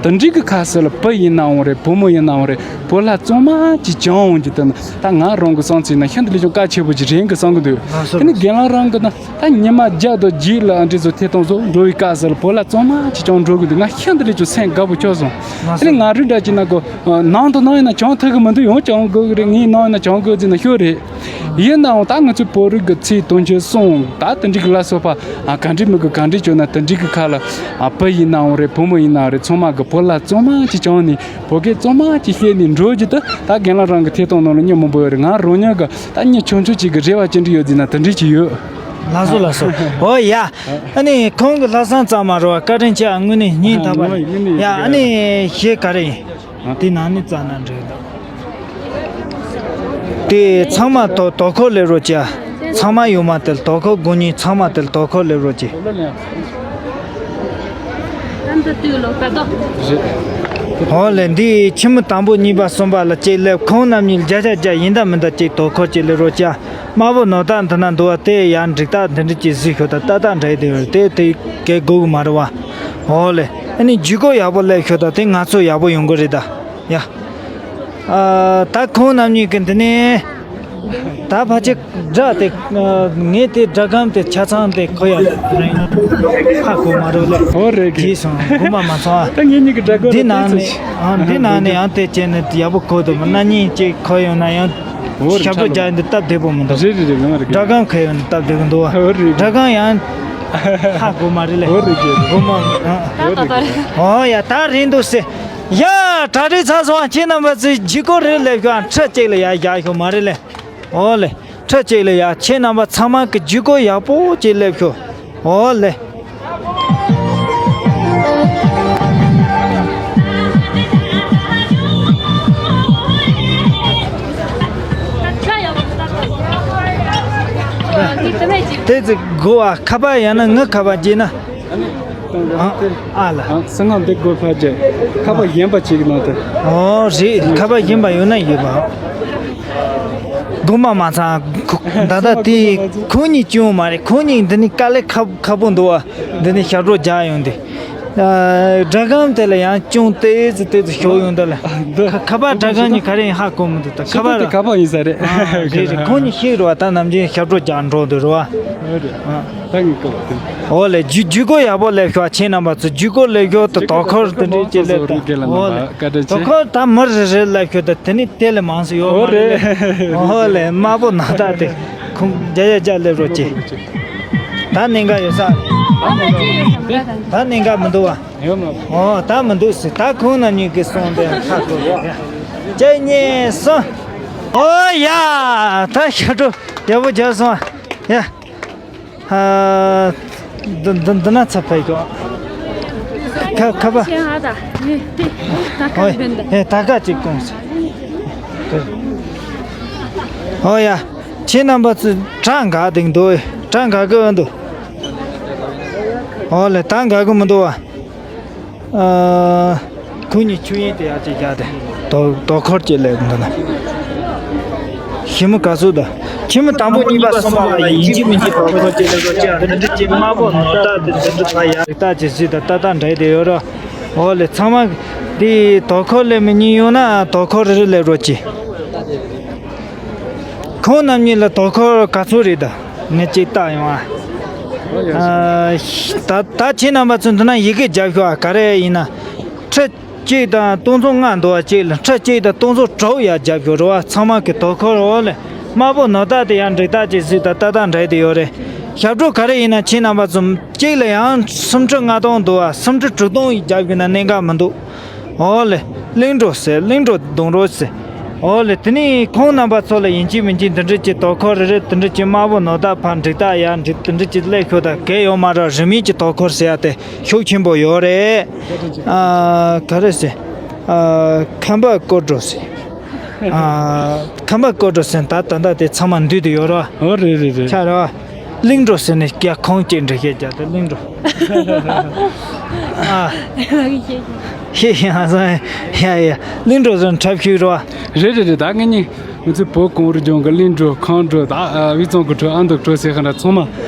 དེ་འདྲའི་གི་ཁ་ཟེར་ལ་བུ་ཡིན་ནའང་རེད། བུ་མོ་ཡིན་ནའང་རེད། བོད་ལྭ་གཙང་མ་ཅིག་བརྐྱང་འོང་གི་ད་ད་ང་རང་གི་བསམ་ཚུལ་ན་ཤིན་ཏུ་ལས་ཀྱང་དཀའ་ཆེ་པོ་ཅིག་རེད་གི་བསམ་གི་འདུག་དེ་ནས་རྒན་ལགས་རང་གི་ན། ད་ཉི་མ་བརྒྱ་དང་བརྒྱད་ལ་ཨ་འདྲས་བཟོ་ཐད་གཏོང་བཟོ་འགྲོ་བའི་སྐབས་སུ་ལ་བོད་ལྭ་གཙང་མ་ཅིག་བརྐྱང་འགྲོ་གི་འདུག་ང་ཤིན་ཏུ་ལས་ཀྱང་སེམས་དགའ་པོ་སྐྱོ་སོང་། དེ་ནས་ང་རུ་འདྲ་ཅིག་ན་གོ་ནང་དུ་ནང་ཡིན་ན་བརྐྱང་ཐུབ་གི་མི་འདུག་ཡང་བརྐྱང་དགོས་གི་རེད། ངས་ནང་ཡིན་ན་བརྐྱང་དགོས་ཟེར་ན་ཤོད་རེད། ཡིན་ནའང་ད་ང་ཚོའི་བོད་རིགས་ཀྱི་ཚེས་དུས་མཆོད་སོང་ད་དེ་འདྲའི་གི་ལ་སོགས་པ་ག་འདྲས་མི་དགོས་ག་འདྲས་བྱུང་ན་དེ་འདྲའི་གི་ཁ་ལ་བུ་ཡིན་ནའང་རེད། བུ་མོ་ཡིན་ནའང་རེད། ཚང་མ་གི་བོད་ལྭ་གཙང་མ་ཅིག་བརྐྱངས་ནས་བོད་སྐད་གཙང་མ་ཅིག་བཤད་ནས་འགྲོ་རྒྱུ་དེ་ད་རྒན་ལགས་རང་གི་ཐད་གཏོང་ནང་ལ་མྱི་མང་པོ་ཡོད་རེད། ང་རང་ཉིད་ཀྱི་ད་མྱི་ཆུང་ཆུང་ཅིག་གི་རེ་བ་ཅི་འདྲ་ཡོད་ཟེར་ན་དེ་འདྲ་ཅིག་ཡོད། ལགས་སོ་ལགས་སོ། ཨོ་ཡ། ཨ་ནི་ཁོང་གི་ལྷག་བསམ་གཙང་མ་རེད་བ། བཀའ་དྲིན་ཆེ། དངོས་གནས་སྙིང་ཐག་པ་ནས། ཡ་ཨ་ནི་གཞས་ག་རེ་ཡིན། དེ་ནང་ནས་བཙལ་ན་འགྲིག་གི་འདུག་དེ་ཚང་མ་དོ་དོ་ཁུར་སླེབས་རོགས་གྱིས། ཚང་མ་ཡོད་མ་དེ་ལ་དོ་ཁུར་དགོས་ཉིན་ཚང་མ་དེ་ལ་དོ་ཁུར་སླེབས་རོགས་གྱིས། ཨོ་ལེ། འདི་ཁྱི་མོ་དང་པོ་གཉིས་པ་གསུམ་པ་ལ་གཅིག་སླེབས། ཁོང་རྣམ་གཉིས་བརྒྱ་ཆ་བརྒྱ་ཡིན་ད་མིན་ད་གཅིག་དོ་ཁུར་གཅིག་སླེབས་རོགས་གྱིས། དམར་པོ་ནོར་བདག་འདི་ན་འདུག་བ། དེ་ཡང་འགྲིག་རྟགས་འདི་འདྲ་ཅིག་གཟིགས་ཤོག་ད། ཏག་ཏག་འདྲ་ཡི་དེ་ཡོད་རེད། དེ་དེ་གས་དགོས་གི་མ་རེད་བ། ཨོ་ལེ། ཨ་ནི་ཇུས་འགོད་ཡག་པོ་སླེབས་ཤོག་ད། དེ་ང་ཚོ་ཡག་པོ་ཡོང་གི་རེད་ད། ཡ། ཨ། ད་ཁོང་རྣམ་གཉིས་ཀྱི་འདི་ནས། ད་ཕལ་ཆེར་སྒྲ་དེ། ཨ། ངས་དེ་སྒྲ་སྒམ་དེ་ཆ་ཚང་དེ་གོ་ཡ་རེད། ཧ་གོ་མ་རེད་ལེ། ཨོ་རེད་གི། དེ་སོང་། དགོངས་པ་མ་ཚོམ་ཨ། ད་ངེད་གཉིས་ཀྱི་སྒྲ་གོ་འདི་ནང་ནས། ཨ། འདི་ནང་ནས་ཡང་དེ་བྱས་ནས་ཡག་པོ་གོ་འདུག་སྣ་གཉིས་ཅིག་གོ་ཡོང་ན་ཡང་། ཨོ་རེད། ཞབས་བྲོ་རྒྱག་འདི་སྟབས་བདེ་པོ་མི་འདུག་རེད་རེད་རེད། ངོ་མ་རེད་གི། སྒྲ་སྒམ་གོ་ཡོང་ན་སྟབས་བདེ་པོ་འདུག་ཨོ་རེད། སྒྲ་སྒམ་ཡང་ཧ་གོ་མ་རེད་ལེ། ཨོ་རེད་གི། དགོངས་པ། ཨ། ད་ད་ད་རེད། ཨོ་ཡ། ད་རེད་འདུག་སེ། ཡ། གྲ་སྒྲིག་ཚར་སོང་། ཁྱེད་རྣམ་པ་ཚོས་བརྒྱུད་སྐུར་རེ་སླེབས་ཤོག་ཁྲི་གཅིག་ལ་ཡར་བཞག་ཤོག་མ་རེད་ལེ། ཨོ་ལེ། ཁྲི་གཅིག་ལ་ཡར། ཁྱེད་རྣམ་པ་ཚང་མ་གི་བརྒྱུད་སྐུར་ཡག་པོ་ཅིག་སླེབས་ཤོག་ཨོ་ལེ། དེ་ཚོ་དགོས་པ། ཁ་པར་ཡང་ན་ངའི་ཁ་པར་བརྗེས་ན། ཨ་ལ། ཨ། སང་ང་འདི་དགོས་ཕར་བརྗེ། ཁ་པར་གཞན་པ་ཅིག་གནང་སྟེ། ཨོ་རེད། ཁ་པར་གཞན་པ་ཡོད་ན་ཡོད་པ། དགོངས་པ་མ་ཚོམ། ད་ལྟ་དེ་ཁོང་གཉིས་བྱུང་མ་རེད། ཁོང་གཉིས་འདི་ནས་དཀའ་ལས་ཁག་ཁག་པོ་འདུག་བ། འདི་ནས་ཞབས་བྲོ་རྒྱག་ཡོང་དེ། ཨ། སྒྲ་སྒམ་དེ་ལ་ཡང་ཅུང་ཏོག་ཙམ་ཏོག་ཙམ་ཤོར་ཡོང་འདུག་ལ། འདི་ཁ་ཁ་པར་སྒྲ་སྒམ་གཉིས་ག་རེ་ཡིན་ཧ་གོ་མི་འདུག་ད་ཁ་ཤེས་པ་དེ་པར། ཁ་པར་ཡིན་ས་རེད། ཨ། རེད་རེད། ཁོང་གཉིས་ཤེས་རེད་བ། ད་ནམ་རྒྱུན་ཞབས་བྲོ་རྒྱག་འགྲོ་འདུག་རེད་བ། ཨོ་རེད། ཨ། ད་ངས་བསྐུར་བ་དེ། ཨོ་ལེ། བརྒྱུད་བརྒྱུད་སྐུར་ཡག་པོ་སླེབས་ཤོག་ཁྱེད་རྣམ་པ་ཚོ་བརྒྱུད་སྐུར་སླེབས་ཤོག་ད་དོ་ཁུར་དེ་འདྲས་ཅིག་སླེབས་དང་། ཨོ་ལེ། བཀའ་དྲིན་ཆེ། དོ་ཁུར་ད་མི་རེ་རེ་སླེབས་ཤོག་ད་དེ་ནས་དེ་ལས་མང་ཙམ་ཡོད་མ་རེད། ཨོ་རེད། ཨོ་ལེ། དམར་པོ་ནག་ཐག་དེ་ཁོང་བརྒྱ་ཡ་བརྒྱ་སླེབས་རོགས་གྱིས། ད་གནད་འགག་ཡོད་ས་རེད། ད་གནད་འགག་མི་འདུག་བ། ཡོད་མ། ཨོ། ད་མི་འདུག་ཟེར། ད་ཁོང་རྣམ་གཉིས་ཀྱིས་སོང་དེ་ཁ་ཐོར་རེད། གཅིག་གཉིས་གསུམ། ཨོ་ཡ། ད་ཞབས་བྲོ་ཡག་པོ་རྒྱག་སོང་། ཡ། ཨ། འདི་འདི་འདི་ན་ཚ་ཕ་གི། ཁ་ཁ་པར། ཨོ་ཡ། ད་ག་ཅིག་གོང་ས། ཨོ་ཡ། ཁྱེད་རྣམ་པ་ཚོས་གྲངས་འགའ་དེང་འདུག་གྲངས་འགའ་གི་འདུག་ཨོ་ལེ། ད་འགའ་གི་མི་འདུག་བ། ཨ། ཁོ་གཉིས་ཆུ་ཡིན་དེ་ཡ་ཅིག་རྒྱག་དེ། དོ་དོ་ཁོར་ཅིག་ལས་འདི་ན། ཞི་མོ་ག་ཚོད་ད། ཁྱིམ་དང་པོ་གཉིས་པ་གསུམ་པ་ལ་ཡིན་གཅིག་མིན་གཅིག་དོ་ཁོར་ཅིག་ལས་རོགས་ཅིག་འདི་འདྲ་ཅིག་དམར་པོ་ནོར་རྟགས་དེ་འདི་འདྲ་ཚ་ཡ། རིགས་རྟགས་ཅིག་གཟིགས་དང་ཏག་ཏག་འདྲ་དེ་ཡོད་རོགས། འོ་ལེ། ཚང་མ་དེ་དོ་ཁོར་ལས་མི་གཉིས་ཡོང་ན་དོ་ཁོར་རེ་རེ་ལས་རོགས་ཅིག་ཁོང་རྣམ་གཉིས་ལ་དོ་ཁོར་ག་ཚོད་རེད་ད། ངས་ཅིག་བལྟ་ཡོང་ཨ། ཨ། ད་ད་ཁྱེད་རྣམ་པ་ཚོ་འདི་ན་ཡི་གེ་རྒྱབ་ཤོག་ཨ། ག་རེ་ཡིན་ན། ཁྲི་གཅིག་དང་སྟོང་ཚོ་ལྔ་འདུག་བ། གཅིག་ལ་ཁྲི་གཅིག་དང་སྟོང་ཚོ་དྲུག་ཡར་རྒྱབ་ཤོག་རེད་བ། ཚང་མ་གི་དོ་ཁོར། འོ་ལེ། དམར་པོ་ནོར་རྟགས་དེ་ཡང་འགྲིག་རྟགས་ཅིག་གཟིགས་དང་ཏག་ཏག་འདྲ་དེ་ཡོད་རེད། ཞབས་བྲོ་ག་རེ་ཡིན་ན་ཁྱེད་རྣམ་པ་ཚོ་གཅིག་ལ་ཡང་སུམ་ཁྲི་ལྔ་སྟོང་འདུག་བ། སུམ་ཁྲི་དྲུག་སྟོང་རྒྱབ་ཤོག་ན་གནད་འགག་མི་འདུག་འོ་ལེ། གླིང་འགྲོ་ཟེར། གླིང་འགྲོ་གདོང་རོགས་ཟེར། འོ་ལེ། དེ་ནས་ཁོང་རྣམ་པ་ཚོ་ལ་ཡིན་གཅིག་མིན་གཅིག་འདི་འདྲ་ཅིག་དོ་ཁོར་རེ་རེ་འདི་འདྲ་ཅིག་དམར་པོ་ནོར་རྟགས་ཕར་འགྲིག་རྟགས་ཡར་འགྲིག་འདི་འདྲ་ཅིག་སླེབས་ཤོག་ད་གལ་ཡོད་མ་རེད། རིན་མེད་ཀྱི་དོ་ཁོར་ཟེར་ཡ་དེ་ཤུགས་ཆེན་པོ་ཡོད་རེད། ཨ། ག་རེ་ཟེར། ཨ། ཁམས་པ་སྐོར་འགྲོ་ཟེར། ཨ། ཁམས་པ་སྐོར་འགྲོ་ཟེར། ད་ད་ལྟ་དེ་ཚང་མ་འདུས་དུ་ཡོད་རེད་བ། ཨོ་རེད་རེད་རེད། ཆ་རེད་བ། གླིང་འགྲོ་ཟེར་ནས་སྐྱ་ཁོང་ཅིག་འདྲི་བཤད་རྒྱག་དེ་གླིང་འགྲོ། ཨ། ཤེས་ཤེས་ཨ་སང་། ཡ་ཡ། གླིང་འགྲོ་ཟེར་ན་འཁྲབ་ཤུལ་རེད་བ། རེད་རེད་རེད། ད་ངེད་གཉིས་ང་ཚོའི་བོད་གངས་རི་ལྗོངས་ཀྱི་གླིང་འགྲོ། ཁམས་འགྲོ། ད་ཨ་དབུས་གཙང་གི་འགྲོ། ཨ་མདོ་འགྲོ་ཟེར་ག་འདྲ་ཚང་མ་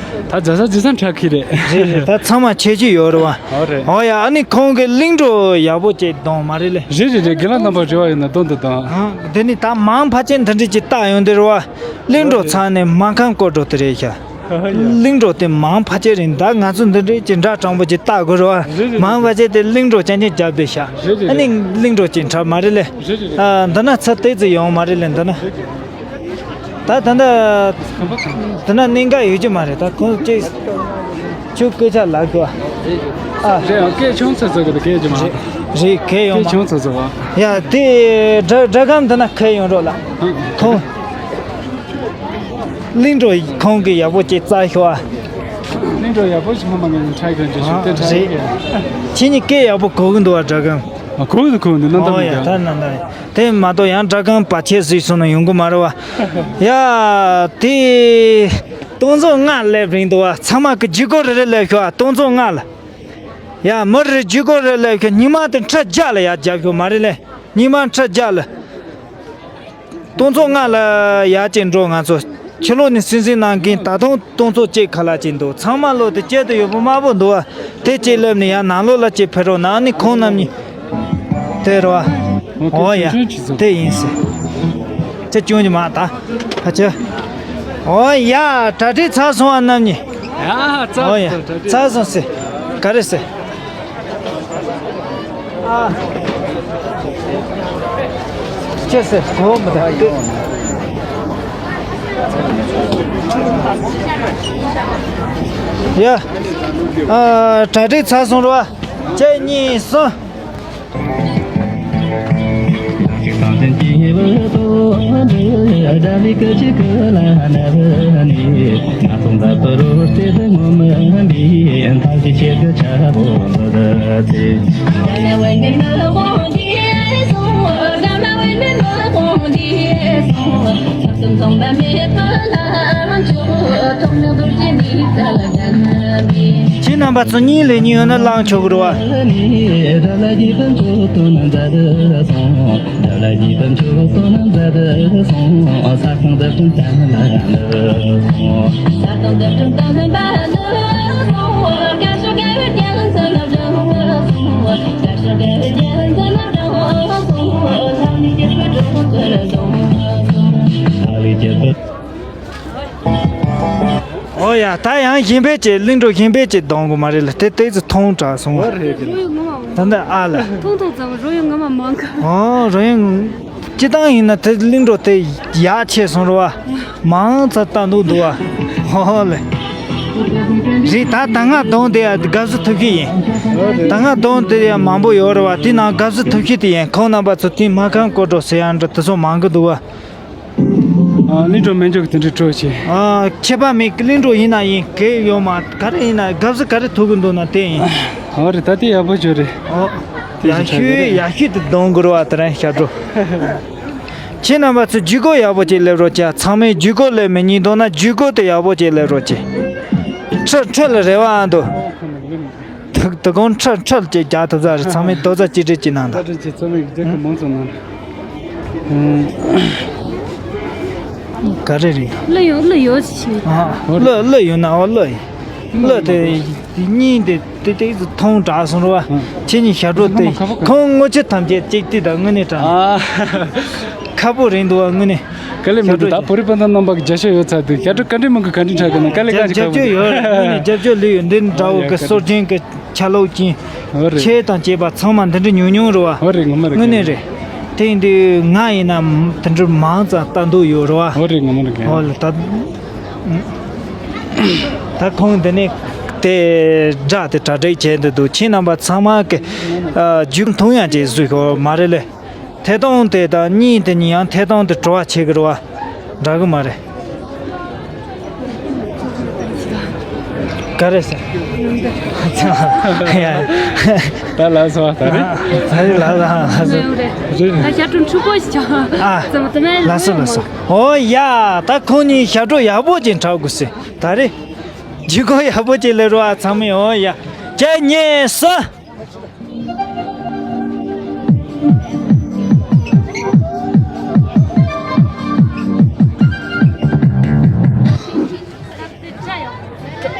ད་རྒྱ་ས་རྗེས་སང་འཁྲབ་ཁྱེད་རེད། རེད་རེད། ད་ཚང་མ་ཁྱད་ཆོས་ཡོད་རེད་བ། ཨོ་རེད། ཨོ་ཡ། ཨ་ནི་ཁོང་གི་གླིང་འགྲོ་ཡག་པོ་ཅིག་གཏོང་མ་རེད་ལེ། རེད་རེད་རེད། རྒན་ལགས་རྣམ་པ་རེ་བ་ཡོད་ན་གཏོང་དུ་གཏོང་། ཨ། འདི་ནི་ད་མང་ཕལ་ཆེར་འདི་འདྲ་ཅིག་བལྟ་ཡོང་དེ་རེད་བ། གླིང་འགྲོ་ཚང་ནས་སྨར་ཁམས་སྐོར་འགྲོ་དེ་རེད་ཤག་གླིང་འགྲོ་དེ་མང་ཕལ་ཆེར་རེད། ད་ང་ཚོ་འདི་འདྲའི་ཅིག་འདྲ་དྲང་པོ་ཅིག་བལྟ་དགོས་རེད་བ། རེད་རེད། མང་ཕལ་ཆེར་དེ་གླིང་འགྲོ་རྐྱང་རྐྱང་རྒྱབ་བསྡད་ཤག་རེད་རེད། ཨ་ནི་རེད། གླིང་འགྲོ་ཅིག་འཁྲབ་མ་རེད་ལེ། རེད་རེད་རེད། ཨ། འདི་ན་ཚ་ཏོག་ཙམ་ཡོང་མ་རེད་ལེ་འདི་ན། རེད་རེད། ད་ད་ལྟ་འདི་ན་གནད་འགག་ཡོད་ཀྱི་མ་རེད། ད་ཁོང་ཅིག་ཁྱོད་སྐད་ཆ་ལབ་དགོས་ཨ། རེད་ཡང་སྐད་ཆུང་ཙམ་ཟེར་གི་འདུག་སྐད་ཀྱི་མ། རེད་རེད། གལ་ཡོང་མ། སྐད་ཆུང་ཙམ་ཟེར་བ། ཡ་དེ་སྒྲ་སྒྲ་སྒམ་འདི་ན་གལ་ཡོང་རོགས་ལ། ཁོང་། གླིང་འགྲོ་ཁོང་གིས་ཡག་པོ་ཅིག་བཙལ་ཤོག་ཨ། གླིང་འགྲོ་ཡག་པོ་ཞིག་ཧ་མ་ངེས་ནས་ཁྲལ་གྱོན་རྒྱུ་ཞིག་དེ་ཁྲལ་རེད། ཁྱེད་གཉིས་སྐད་ཡག་པོ་གོ་གི་འདུག་བ་སྒྲ་སྒམ། ཨ། གོ་གི་འདུག་གོ་གི་འདུག་རྣམ་ཐར་ཨོ་ཡ། མི་ད་འདུག་རྣམ་ཐར་དེ་མ་གཏོགས་ཡང་སྒྲ་སྒམ་བར་ཆད་ཟིག་སོང་ན་ཡོང་གི་མ་རེད་བ། ཡ་དེ་སྟོང་ཚོ་ལྔ་སླེབས་རིང་འདུག་བ། ཚང་མ་གི་ལྗིད་ཁོག་རེ་རེ་སླེབས་ཤོག་ཨ། སྟོང་ཚོ་ལྔ་ལ། ཡ་མི་རེ་ལྗིད་ཁོག་རེ་སླེབས་ཤོག་ཉི་མ་དེ་ཁྲི་བརྒྱ་ལ་ཡར་རྒྱབ་ཤོག་མ་རེད་ལེ། ཉི་མ་ཁྲི་བརྒྱ་ལ། སྟོང་ཚོ་ལྔ་ལ་ཡར་ཅིག་འགྲོ། ང་ཚོ་ཕྱི་ལོགས་ནས་སིང་སིང་གནང་མཁན་ད་དུང་སྟོང་ཚོ་གཅིག་ཁ་ལག་ཅིག་འདུག་ཚང་མ་ལོག་དེ་དཀྱིལ་དུ་ཡོད་པོ་དམར་པོ་འདུག་བ། དེ་གཅིག་སླེབས་ནས་ཡར་ནང་ལོགས་ལ་ཅིག་ཕེབས་རོགས་གནང་། ཨ་ནི་ཁོང་རྣམ་གཉིས་དེ་རེད་བ། ཨོ་ཡ། དེ་ཡིན་ཟེར། ཁྱེད་སྐྱོན་གྱི་མ་ད། ཕ་ཆེ། ཨོ་ཡ། གྲ་སྒྲིག་ཚར་སོང་ཨ་རྣམ་གཉིས། ཡ་ཚར་ཨོ་ཡ། སོང་གྲ་སྒྲིག་ཚར་སོང་ཟེར། ག་རེ་ཟེར། ཨ། ཅེས་ཟེར་གོ་མི་ད། ཡ། ཨ། གྲ་སྒྲིག་ཚར་སོང་ར་བ། གཅིག་གཉིས་གསུམ། ཁྱེད་རྣམ་པ་ཚོ་གཉིས་ལས་གཉིས་ཡོད་ན་བླངས་ཆོག་གི་རེད་བ། ཨོ་ཡ། ད་ཡང་གཞན་ཕན་གྱི་གླིང་འགྲོ་གཞན་ཕན་གྱི་གདོང་གི་མ་རེད་ལ། དེ་ཏོག་ཙམ་ཐུང་དྲགས་སོང་བ། ད་འདི་ཨ་ལ། ཐུང་ཐུང་ཙམ་རོ་ཡོང་ངོ་མ་མང་གི། ཨོ་རོ་ཡོང་། སྤྱི་བཏང་ཡིན་ན་དེ་གླིང་འགྲོ་དེ་ཡག་ཆེ་སོང་རེད་བ། མང་ཙམ་ལྟ་འདུག་འདུག་བ། ཧོ་ཧོ་ལེ། རེད། ད་ད་སྔ་གདོང་དེ་ཡ་དགའ་བསུ་ཐུབ་ཤེས་ཡིན། ད་སྔ་གདོང་དེ་ཡ་མང་པོ་ཡོད་རེད་བ། དེ་ནང་དགའ་བསུ་ཐུབ་ཤེས་དེ་ཡིན། ཁོང་རྣམ་པ་ཚོ་དེ་མ་ཁང་སྐོར་འགྲོ་ཟེར་ཡ་འདྲ་དེ་ཚོ་མང་གི་འདུག་བ། ཨ། གླིང་འགྲོ་མེད་འཇོག་གི་དེ་འདྲའི་སྤྲོ་ཆེ། ཨ། ཁྱད་པར་མེད། གླིང་འགྲོ་ཡིན་ན་ཡིན། གལ་ཡོད་མ་ག་རེ་ཡིན་ན་དགའ་བསུ་ག་རེ་ཐུབ་གི་འདུག་ན་དེ་ཡིན། ཨོ་རེད། ད་དེ་ཡག་པོ་བྱོས་རེད། ཨོ། དེ་ཡག་ཞིག་ཆགས་ཀྱི་ཤོས་རེད། ཡག་ཤོས་དེ་གདོང་དགོས་རེད་བ། དེ་རིང་ཞབས་བྲོ། ཁྱེད་རྣམ་པ་ཚོས་ཇུས་འགོད་ཡག་པོ་ཅིག་སླེབས་རོགས་བྱ། ཚང་མས་ཇུས་འགོད་སླེབས་མི་ཉན་འདུག་ན་ཇུས་འགོད་དེ་ཡག་པོ་ཅིག་སླེབས་རོགས་བྱེད། འཕྲོད་འཕྲོད་ལ་རེ་བ་ཨ་འདུག་དུ་དུ་གོང་ཁྲི་ཁྲི་ཅིག་རྒྱག་ཐུབ་ས་རེད། ཚང་མས་རྡོག་རྩ་གཅིག་སྒྲིལ་གྱི་གནང་དང་། རྡོག་རྩ་གཅིག་ཚང་མས་རྒྱལ་ཁབ་མང་ཙམ་གནང་། ག་རེ་རེད། གླུ་ཡོད། གླུ་ཡོད་ཞིག་ཨ། གླུ་གླུ་ཡོད་ན་འོ་གླུ་ཡིན། གླུ་དེ་དེ་གཉིས་དེ་དེ་ཏོག་ཙམ་ཐུང་དྲགས་སོང་རེད་བ། ཁྱེད་གཉིས་ཞབས་བྲོ་དེ་ཁོང་ངོ་ཆེ་ཐམས་ཅད་གཅིག་དེ་དང་དངོས་གནས་དྲང་། ཁག་པོ་རེད་འདུག་བ་དངོས་གནས། དཀའ་ལས་མི་འདུག་ད་བོད་རིགས་སྤུན་ཟླ་རྣམ་པ་གི་རྒྱབ་སྐྱོར་ཡོད་ཚར་དུས་ཞབས་བྲོ་ག་འདྲ་མང་གི་ག་འདྲ་འཁྲབ་དགོས་ན་དཀའ་ལས་གང་ཞིག་རྒྱབ་ཁག་པོ་སྐྱོར་ཡོད་རེད། དངོས་གནས་རྒྱབ་སྐྱོར་ལོས་ཡོད། འདི་འདྲ་བོ་གི་སྲོལ་རྒྱུན་གི་ཆ་ལུགས་ཅན། ཨོ་རེད། ཆས་དང་བཅས་པ་ཚང་མ་འདི་འདྲ་ཉུང་ཉུང་རེད་བ། ཨོ་རེད། ངོ་མ་རེད། དངོས་གནས་རེད། དེ་ཡིན་དུས་ང་ཡིན་ན་དེ་འདྲ་མང་ཙམ་ལྟ་འདོད་ཡོད་རེད་བ། ཨོ་རེད། ངོ་མ་རེད། ཨོ་ལ་ད། ད་ཁོང་འདི་ནས་དེ་སྒྲ་དེ་གྲ་སྒྲིག་བྱས་འདུག་ཁྱེད་རྣམ་པ་ཚང་མ་གི་ཨ་རྒྱུགས་མཐོང་ཡང་ཅིག་བཟོས་ཤོག་མ་རེད་ལེ། ཐད་གཏོང་དེ་དང་གཉིས་དེ་གཉིས་ཡང་ཐད་གཏོང་དེ་བྲོ་བ་ཆེ་གི་རེད་བ། འདྲ་གི་མ་རེད། ག་རེ་ཟེར། ད་ལགས་སོ་ད་རེད། ད་རེད་ལགས་ལགས་སོ། རེད། ད་ཞབས་བྲོ་འཁྲུག་པོ་ཞིག་བྱུང་། ཨ། ཙམ་དུ་མེད། ལགས་སོ་ལགས་སོ། ཨོ་ཡ། ད་ཁོང་གཉིས་ཞབས་བྲོ་ཡག་པོ་ཅིག་འཁྲབ་དགོས་ཟེར། ད་རེད། ཇུས་འགོད་ཡག་པོ་ཅིག་སླེབས་རོགས་ཨ་ཚང་མས། ཨོ་ཡ། གཅིག་གཉིས་གསུམ།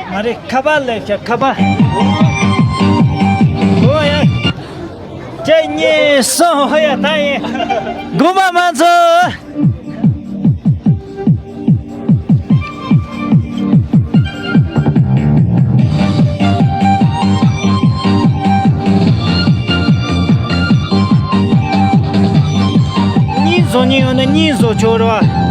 ང་རེ་ཁ་པར་ལས་ཤ་ཁ་པར། ཨོ་ཡ། གཅིག་གཉིས་གསུམ། ཨོ་ཡ། ད་ཡིན། དགོངས་པ་མ་ཚོམས། གཉིས་བཟོ་མཁན་ཡོད་ན་གཉིས་བཟོ་ཆོག་རེད་བ།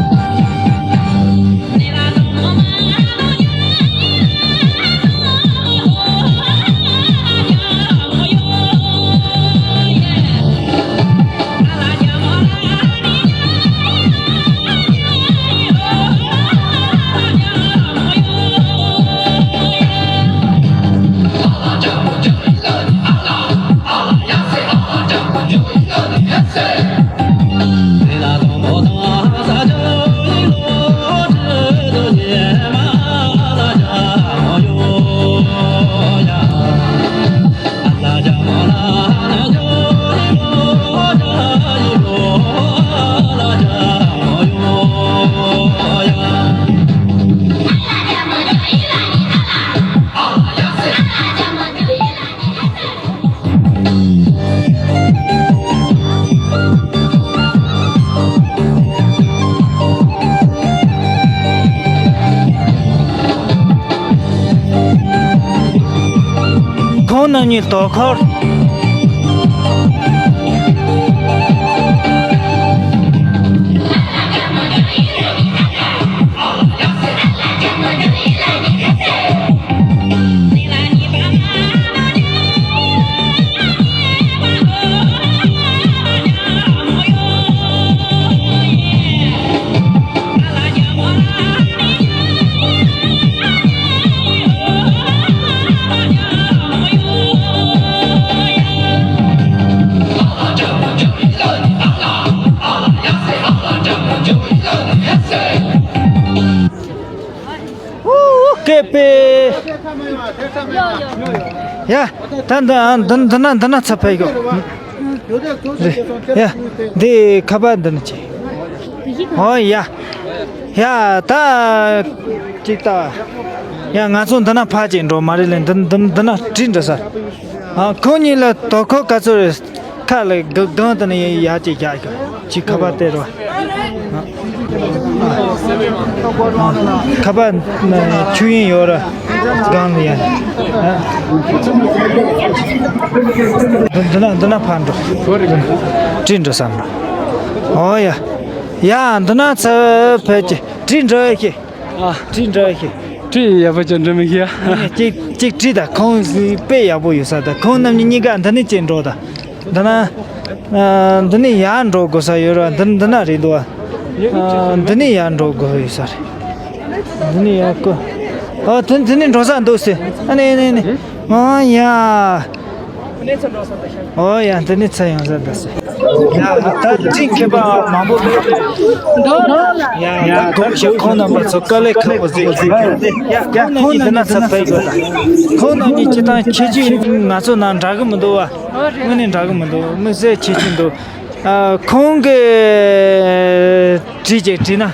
རྣམ་གཉིས་དོ་ཁོར། ཀེ་པེ། ཡ། ད་འདི་འདི་འདི་ན་འདི་ན་ཚ་ཕེ་གོ། རེད། ཡ། འདི་ཁ་པར་འདི་ན་ཅི། ཨོ་ཡ། ཡ་ད། ཅིག་ད། ཡ་ང་ཚོ་འདི་ན་ཕ་ཅིག་འགྲོ་མ་རེད་ལེ། འདི་འདི་འདི་ན་བྲིས་འགྲོ་ས། ཨ་ཁོང་གཉིས་ལ་དོ་ཁོ་ག་ཚོད་རེད། ཁ་ལ་ག་གང་དུ་ནས་ཡ་ཅིག་རྒྱག་གི་ཅིག་ཁ་པར་སྟེར་རོ། ཁ་པར་ཆུ་ཡིན་ཡོད་ར་སྒང་ལ་ཡ། འདི་འདི་ན་འདི་ན་ཕར་འགྲོ། བྲིས་འགྲོ་བསམ་ར། ཨོ་ཡ། ཡ་འདི་ན་ཚ་ཕལ་ཆེར་བྲིས་འགྲོ་ཡ་ཤི། ཨ། བྲིས་འདྲ་ཞིག་བྲིས་ཡག་པོ་ཅིག་འདྲ་མི་ཤེས་ཨ། ཅིག་ཅིག་བྲིས་དང་ཁོང་དཔེ་ཡག་པོ་ཡོད་ས་དང་ཁོང་རྣམ་གཉིས་གཉིས་ཀ་འདི་ནས་ཅིག་འགྲོ་དང་། འདི་ན། ཨ། འདི་ནས་ཡར་འགྲོ་དགོས་ས་ཡོད་ར། འདི་འདི་ན་རེད་འདུག་ཨ། འདི་ནས་ཡར་འགྲོ་དགོས་ཡོད་ས་རེད། འདི་ནས་ཡར་གོ། ཨ་དེ་འདི་ནས་འགྲོ་ས་འདུག་ཟེར། ཨ་ནི་ནི་ནི། ཨ་ཡ། ཨོ་ཡ་འདི་ནི་ཚ་ཡོང་ས་འདུག་ཟེར། ཡ་ད་ཅིག་མཁས་པ་མང་པོ་འདུག་ཡ་ཡ་ད་ཞོག་ཁོང་རྣམ་པ་ཚོ་དཀའ་ལས་ཁག་པོ་ཟིག་ཡ་ཁོང་རྣམ་གཉིས་འདི་ན་ཚ་ཕེབས་དགོས་ད། ཁོང་རྣམ་གཉིས་སྤྱི་བཏང་ཁྱད་ཆོས་ང་ཚོ་ནང་འདྲ་གི་མི་འདུག་བ། དངོས་གནས་འདྲ་གི་མི་འདུག་དམིགས་བསལ་ཁྱད་ཆོས་འདུག་ཨ་ཁོང་གི་བྲིས་ཅིག་བྲིས་ན།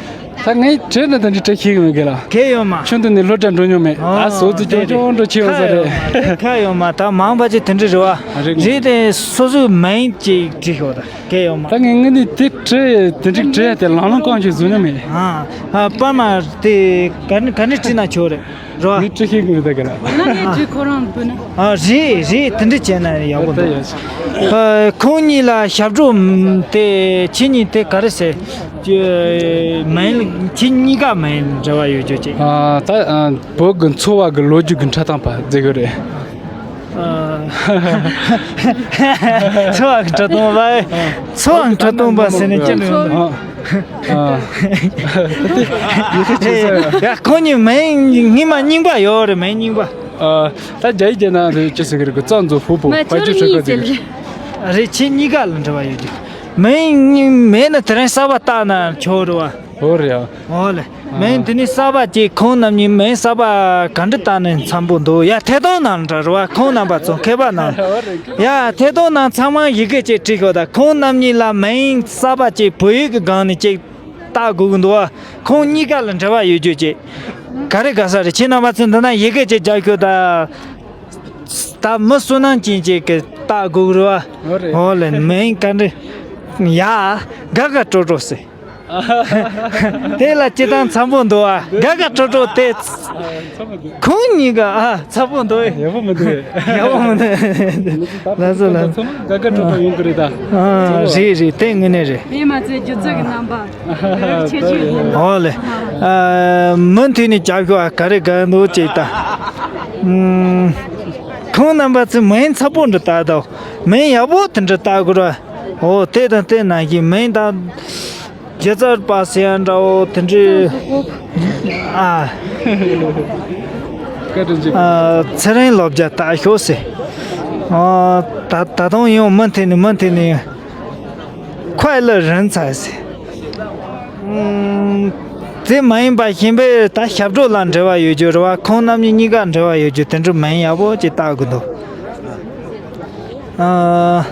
ད་ངས་བྲིས་ན་ད་འདི་བྲིས་ཤེས་གི་མེད་གི་ལ། གལ་ཡོད་མ། ཆུང་དུས་ནས་སློབ་གྲྭ་འགྲོ་མྱོང་མེད། ཨ་ད་བཟོ་རྩིས་ཀྱང་ཅུང་འགྲོ་ཆེ་བ་ཟེར་རེད། ཁ་ཡོད་མ། ད་མང་པ་ཅིག་དེ་འདྲ་རེད་བ། རེད། རེད་དེ་སོ་སོའི་མིང་ཅིག་བྲིས་ཤོག་ད་གལ་ཡོད་མ། ད་ངས་ངས་ནི་དེ་བྲིས་དེ་འདྲ་བྲིས་དེ་ལང་ལང་རྐང་ཞིག་བཟོས་མྱོང་མེད། ཨ་ཨ་པར་མ་དེ་ག་ནས་ག་ནས་བྲིས་ན་ཆོག་རེད། རོ། ངས་བྲིས་ཤེས་གི་མེད་ད་ག་ལ། ང་ནས་བྲིས་ཁོ་རང་འབུལ་ན། ཨ་རེད་རེད། དེ་འདྲ་བྱས་ན་ཡག་པོ་འདུག་ཨ་ཁོང་གཉིས་ལ་ཞབས་བྲོ་དེ་ཁྱེད་གཉིས་དེ་ག་རེ་ཟེར། མིང་ཁྱེད་གཉིས་ཀ་མིང་འབྲེལ་བ་ཡོད་རྒྱུ་ཅིག་ཨ་ད་ཨ་བོད་ཀྱི་འཚོ་བ་གི་ལོ་རྒྱུས་ཀྱི་འཁྲབ་སྟོན་པ་མཛད་གི་རེད། ཨ་འཚོ་བ་གི་འཁྲབ་སྟོན་པ། འཚོ་བ་གི་འཁྲབ་སྟོན་པ་ཟེར་ནས་ཅི་མི་ཡོང་། ཨ། ཡ་ཁོང་གཉིས་མིང་སྔོན་མ་རྙིང་པ་ཡོད་རེད། མིང་རྙིང་པ། ཨ། ད་རྒྱ་ཡིག་བརྗོད་ན་རེད་ཅི་ཟེར་གི་རེད་གི་རྩ་མཛོ་ཕུ་པོ་ཕ་ཅུ་ཧྲི་ཀ་ཟེར་གི་རེད། རེད་ཁྱེད་གཉིས་ཀ་ལ་འབྲེལ་བ་ཡོད་རྒྱུ། མིང་མེད་ན་དེ་རིང་གསར་པ་བཏགས་ན་ཆོག་རེད་བ། ཧོ་རེད་ཨ། ཧོ་ལེ། མིང་དེ་ནི་གསར་པ་ཅིག་ཁོང་རྣམ་གཉིས་མིང་གསར་པ་ག་འདྲ་བཏགས་ན་འཚམ་པོ་འདུག་ཡ་ཐད་གཏོང་ནང་འདྲ་རེད་བ། ཁོང་རྣམ་པ་ཚོ་མཁས་པ་རྣམས། ཡ་ཐད་གཏོང་ནང་ཚང་མ་ཡི་གེ་ཅིག་བྲིས་ཤོག་ད་ཁོང་རྣམ་གཉིས་ལ་མིང་གསར་པ་ཅིག་བོད་ཡིག་གི་སྒང་ནས་ཅིག་བཏགས་དགོས་ཀྱི་འདུག་བ། ཁོང་གཉིས་ཀ་ལ་འབྲེལ་བ་ཡོད་རྒྱུ་ཅིག་ག་རེ་དགའ་ས་རེད། ཁྱེད་རྣམ་པ་ཚོས་འདི་ན་ཡི་གེ་ཅིག་རྒྱག་ཤོག་ད། ད་མི་བསོད་ནམས་ཅན་ཅིག་གིས་བཏགས་དགོས་ཀྱི་རེད་བ། ཧོ་རེད། ཧོ་ལེ་མིང་ག་འདྲ། ཡ། དགའ་དགའ་སྤྲོ་སྤྲོ་ཟེར། དེ་ལ་སྤྱི་བཏང་འཚམ་པོ་འདུག་བ། དགའ་དགའ་སྤྲོ་སྤྲོ་དེ། ཁོང་གཉིས་ཀ་ཨ་འཚམ་པོ་འདུག་ཡག་པོ་མི་འདུག་ཡག་པོ་མི་འདུག་ལགས་སོ་ལགས་སོ། དགའ་དགའ་སྤྲོ་སྤྲོ་ཡོང་གི་རེད་ད། ཨ་རེད་རེད། དེ་དངོས་གནས་རེད། དེ་མ་ཚད་སྒྱུ་རྩལ་གྱི་རྣམ་པ། ཨོ་ལེ། ཨ་མུ་མཐུད་ནས་རྒྱབ་ཤོག་ཨ་ག་རེ་ག་འདུག་ཅེས་ད། ཨུམ། ཁོང་རྣམ་པ་ཚོས་མིང་འཚམ་པོ་འདྲ་བཏགས་དང་། མིང་ཡག་པོ་དེ་འདྲ་བཏགས་དགོས་ར། ཨོ་དེ་དང་དེ་ནང་བཞིན་མིང་དང་། སྒྱུ་རྩལ་པ་ཟེར་ཡ་འདྲ་བོ་དེ་འདྲའི། ཨ། བཀའ་དྲིན་ཆེ། ཨ་ཚེ་རིང་ལོ་བརྒྱ་བཏགས་ཤོག་ཟེར། ཨ་ད་ད་དུང་ཡང་མུ་མཐུད་ནས་མུ་མཐུད་ནས། ཁོས་ལ་རིན་ཚ་ཟེར། ཨུམ། དེ་མ་ཡིན་པ་གཞན་པའི་ད་ཞབས་བྲོ་ལ་འབྲེལ་བ་ཡོད་རྒྱུ་རེད་བ། ཁོང་རྣམ་གཉིས་གཉིས་ཀ་འབྲེལ་བ་ཡོད་རྒྱུ་དེ་འདྲ་མིང་ཡག་པོ་ཅིག་བཏགས་དགོས་འདུག་ཨ།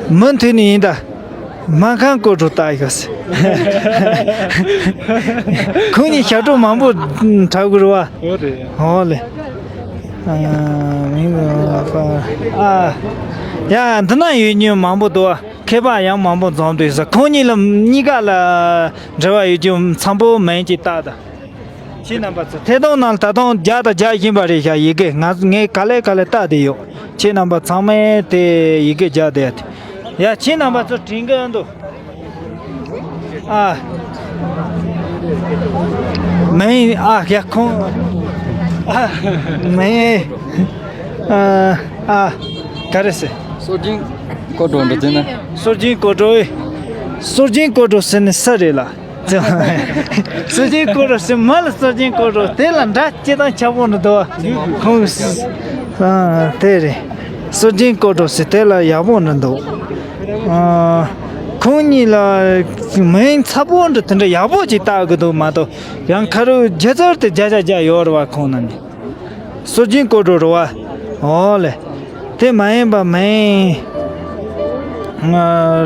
མུ་མཐུད་ནས་ཡིན་ད། སྨར་ཁམས་སྐོར་བྲོ་བཏགས་ཡོད་ཟེར། ཁོང་གཉིས་ཞབས་བྲོ་མང་པོ་འཁྲབ་དགོས་རེད་བ། ཨོ་རེད། ཨོ་ལེ། ཨ། མིང་ཨ། ཡ་འདི་ན་ཡོད་མྱོང་མང་པོ་འདུག་བ། མཁས་པ་ཡང་མང་པོ་འཛོམས་འདུག་ཟེར། ཁོང་གཉིས་ལ་གཉིས་ཀ་ལ་འབྲེལ་བ་ཡོད་རྒྱུ་འཚམ་པོ་མིང་ཅིག་བཏགས་དང་། ཁྱེད་རྣམ་པ་ཚོ་ཐད་གཏོང་ནང་ད་དུང་རྒྱག་དང་རྒྱག་བཞིན་པ་རེད་ཤག་ཡི་གེ་ང་ངས་ག་ལེ་ག་ལེ་བལྟ་བསྡད་ཡོད། ཁྱེད་རྣམ་པ་ཚང་མས་དེ་ཡི་གེ་རྒྱག་བསྡད་ཡ། ཁྱེད་རྣམ་པ་ཚོ་དྲན་གི་འདུག་ཨ། མིང་ཨ་ཡ་ཁོང་ཨ། མིང་ཨ་ཨ་ག་རེ་ཟེར། སྲོལ་རྒྱུན་སྐོར་བྲོ་འདྲ་བྱས་ན། སྲོལ་རྒྱུན་སྐོར་བྲོ་ཨེ། སྲོལ་རྒྱུན་སྐོར་བྲོ་ཟེར་ནི་ས་རེད་ལ། སྲོལ་རྒྱུན་སྐོར་བྲོ་ཟེར་མ་ལ་སྲོལ་རྒྱུན་སྐོར་བྲོ་དེ་ལ་འདྲ་སྐྱེ་སྟངས་ཆགས་པོ་འདྲ་འདུག་ཁོང་ཨ་དེ་རེད། སྲོལ་རྒྱུན་སྐོར་བྲོ་ཟེར་དེ་ལ་ཡག་པོ་འདྲ་འདུག་ཨ། ཁོང་གཉིས་ལ་མིང་ཚ་པོ་འདྲ་དེ་འདྲ་ཡག་པོ་ཅིག་བཏགས་གི་འདུག་མ་གཏོགས་ཡང་ཁ་རུ་རྒྱ་ཚར་དེ་རྒྱ་རྒྱ་རྒྱ་ཡོད་རེད་བ། ཁོང་ན་ནི་སྲོལ་རྒྱུན་སྐོར་བྲོ་རེད་བ། ཨོ་ལེ། དེ་མ་ཡིན་པ་མིང་ང་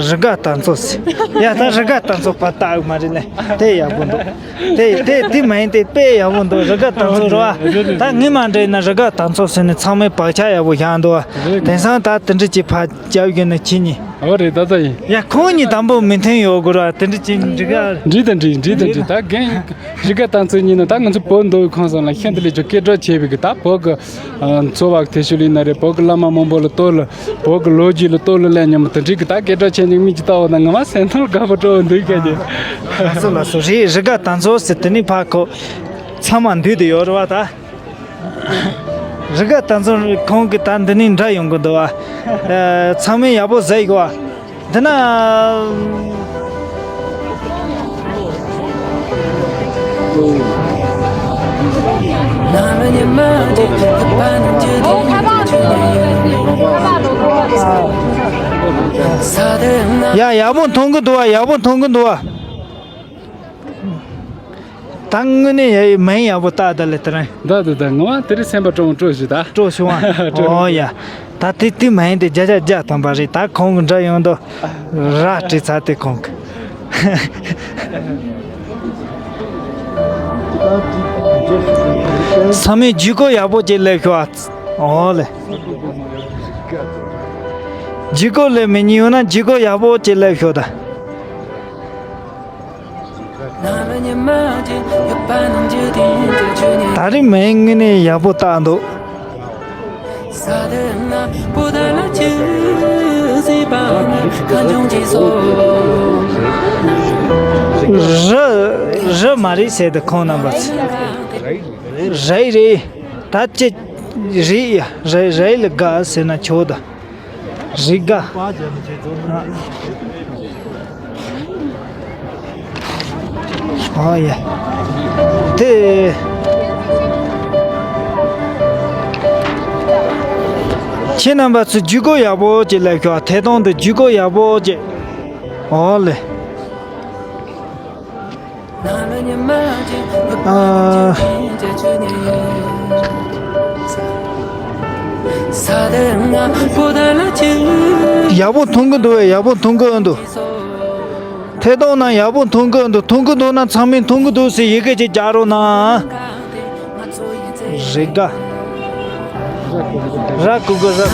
རི་དགའ་དར་མཚོ་ཟེར་ཡ། ད་རི་དགའ་དར་མཚོ་ཕར་བཏགས་མ་རེད་ལེ། དེ་ཡག་པོ་འདུག་དེ་དེ་དེ་མ་ཡིན་དེ་དཔེ་ཡག་པོ་འདུག་རི་དགའ་དར་མཚོ་རེད་བ། ད་ངས་མ་འདྲེས་ན་རི་དགའ་དར་མཚོ་ཟེར་ནས་ཚང་མས་བག་ཆགས་ཡག་པོ་བཞག་འདུག་བ། དེང་སང་ད་དེ་འདྲ་ཅིག་ཕར་རྒྱབ་ཡོད་ན་ཁྱེད་གཉིས། ཨོ་རེད། ད་ལྟ་ཡིན། ཡ་ཁོང་གཉིས་དང་པོ་མི་མཐུན་ཡོད་དགོས་ར། དེ་འདྲ་ཅིག་འགྲིག་ག་འགྲིག་དང་འགྲིག་འགྲིག་དང་འགྲིག་ད་རྒན་རི་དགའ་དར་མཚོ་གཉིས་ནི་ད་ང་ཚོ་བོད་མདོ་དབུས་ཁམས་གསུམ་ལ་ཤིན་ཏུ་ལས་ཀྱི་སྐད་གྲགས་ཆེ་བའི་གི་ད་བོད་གི་འཚོ་བ་གི་ཐེ་ཤུ་ལི་ན་རེད། བོད་གི་བླ་མ་མང་པོ་ལ་གཏོར་ལ་བོད་གི་ལོ་རྒྱུས་ལ་གཏོར་ལ་ལས་མཉམ་དུ་འགྲིག་གི་ད་སྐད་གྲགས་ཆེ་ནི་མིག་གི་ལྟ་བ་ན་ང་མ་སེམས་ཐང་དགའ་པོ་སྤྲོ་བ་འདུག་ག་ཅེ། ལགས་སོ་ལགས་སོ། རི་རི་དགའ་དར་མཚོ་ཟེར་དེ་ནི་ཕ་ཁོ་ཚང་མ་འདུས་དུ་ཡོད་རེད་བ་ད། རི་དགའ་དར་མཚོ་ཁོང་གི་ད་འདི་ནས་འདྲ་ཡོང་གི་འདུག་བ། ཚང་མས་ཡག་པོ་ཟེར་གི་བ། འདི་ན། ཡ་ཡག་པོ་མཐོང་གི་འདུག་བ། ཡག་པོ་མཐོང་གི་འདུག་བ། ད་དངོས་གནས་ཡ་ཡི་མིང་ཡག་པོ་བཏགས་ད་ལེ་དེ་རིང་། ད་ད་ད་ངོ་མ་དེ་རིང་སེམས་པ་སྤྲོ་སྤྲོ་ཞིག་ད། སྤྲོ་བྱུང་བ། སྤྲོ། ཨོ་ཡ། ད་དེ་དེ་མིང་དེ་བརྒྱ་ཆ་བརྒྱ་ཐམ་པ་རེད། ད་ཁོང་གི་འདྲ་ཡོང་དོ། ར་བྲིས་ཚར་དེ་ཁོང་གི། ས་མིག་ཇུས་གོ་ཡག་པོ་ཅིག་སླེབས་ཤོག་ཨ། ཨོ་ལེ། ཇུས་གོ་སླེབས་མི་ཉན་ཡོད་ན་ཇུས་གོ་ཡག་པོ་ཅིག་སླེབས་ཤོག་ད། ད་རིང་མིང་དངོས་གནས་ཡག་པོ་བཏགས་འདུག་རི་རི་མ་རེད་ཟེར་ཏེ་ཁོང་རྣམ་པ་ཚོས། རི་རེད། ད་ཅི་རེད་ཡ། རི་རི་ལ་དགའ་ཟེར་ན་ཆོག་ད། རི་དགའ། ཨོ་ཡ། དེ། ཁྱེད་རྣམ་པ་ཚོས་ཇུས་གོ་ཡག་པོ་ཅིག་སླེབས་ཤོག་ཐད་གཏོང་དུ་ཇུས་གོ་ཡག་པོ་ཅིག་ཨོ་ལེ། ཨ། ཡག་པོ་མཐོང་གི་འདུག་བས། ཡག་པོ་མཐོང་གི་འདུག་ཐད་གཏོང་ནང་ཡག་པོ་མཐོང་གི་འདུག་མཐོང་གི་འདུག་ན་ཚང་མས་མཐོང་གི་འདུག་ཟེར་ཡི་གེ་ཅིག་རྒྱག་རོགས་གནང་། རེ་དགའ། ར་གུ་གུ་ར་ས།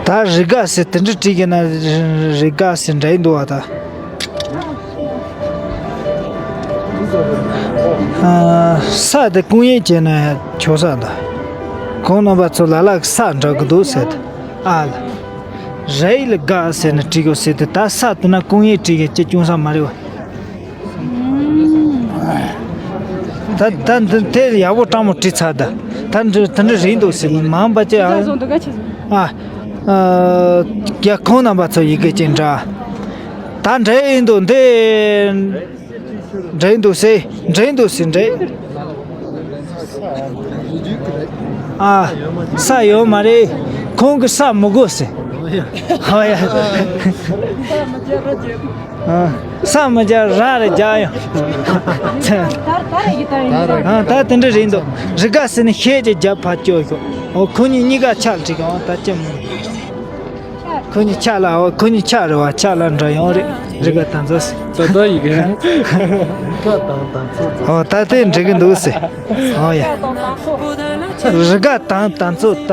ད་རི་དགའ་ཟེར་དེ་འདྲ་བྲིས་ཀྱི་ན་རི་དགའ་ཟེར་འདྲ་ཡི་འདུག་བ་ད། ཨ། ས་དེ་སྐུང་ཡས་བྱས་ན་ཆོག་ས་འདུག་ཁོང་རྣམ་པ་ཚོ་ལ་ལ་ས་འདྲ་གི་འདུག་ཟེར་ཏེ། ཨ་ལ། རི་ལ་དགའ་ཟེར་ན་བྲིས་དགོས་ཟེར་ཏེ་ད་ས་དེ་ན་སྐུང་ཡས་བྲིས་ཀྱི་ཅི་སྐྱོན་ས་མ་རེད་བ། ད་ད་འདི་དེ་ཡག་པོ་སྤྲང་མོ་བྲིས་ཚར་ད། ད་འདི་དེ་འདྲ་རེད་འདུག་ཟེར་མང་པ་ཅི་ཨ། ཨ། ཨ། རྒྱ་ཁོང་རྣམ་པ་ཚོ་ཡི་གེ་ཅན་འདྲ། ད་འདྲ་ཡིན་འདུག་འདི། འདྲ་ཡིན་འདུག་ཟེར་འདྲ་ཡིན་འདུག་ཟེར་འདྲ། ཨ། ས་ཡོད་མ་རེད། ཁོང་གིས་ས་མི་དགོས་ཟེར། ཧོ་ཡ། ཨ། ས་མི་རྒྱག་ར་རེ་རྒྱག་ཡོང་། ཨ། ད་དེ་འདྲ་རེད་འདུག་རི་ག་ཟེར་ནས་ཤེད་ཀྱི་རྒྱབ་ཕར་སྐྱོད་ཤོག་འོ་ཁོ་གཉིས་གཉིས་ཀ་ཆག་འགྲིག་གི་འོ་ད་ཅི་མོ། ཁོ་གཉིས་ཆག་ལ་འོ་ཁོ་གཉིས་ཆག་རེད་བ། ཆག་ལ་འདྲ་ཡོང་རེད། རི་ག་དང་ཚོ་ཟེར། ད་ད་ཡི་གེ་འོ་ད་དེ་འགྲིག་གི་འདུག་ཟེར། འོ་ཡ། རི་ག་དང་དང་ཚོ་ད།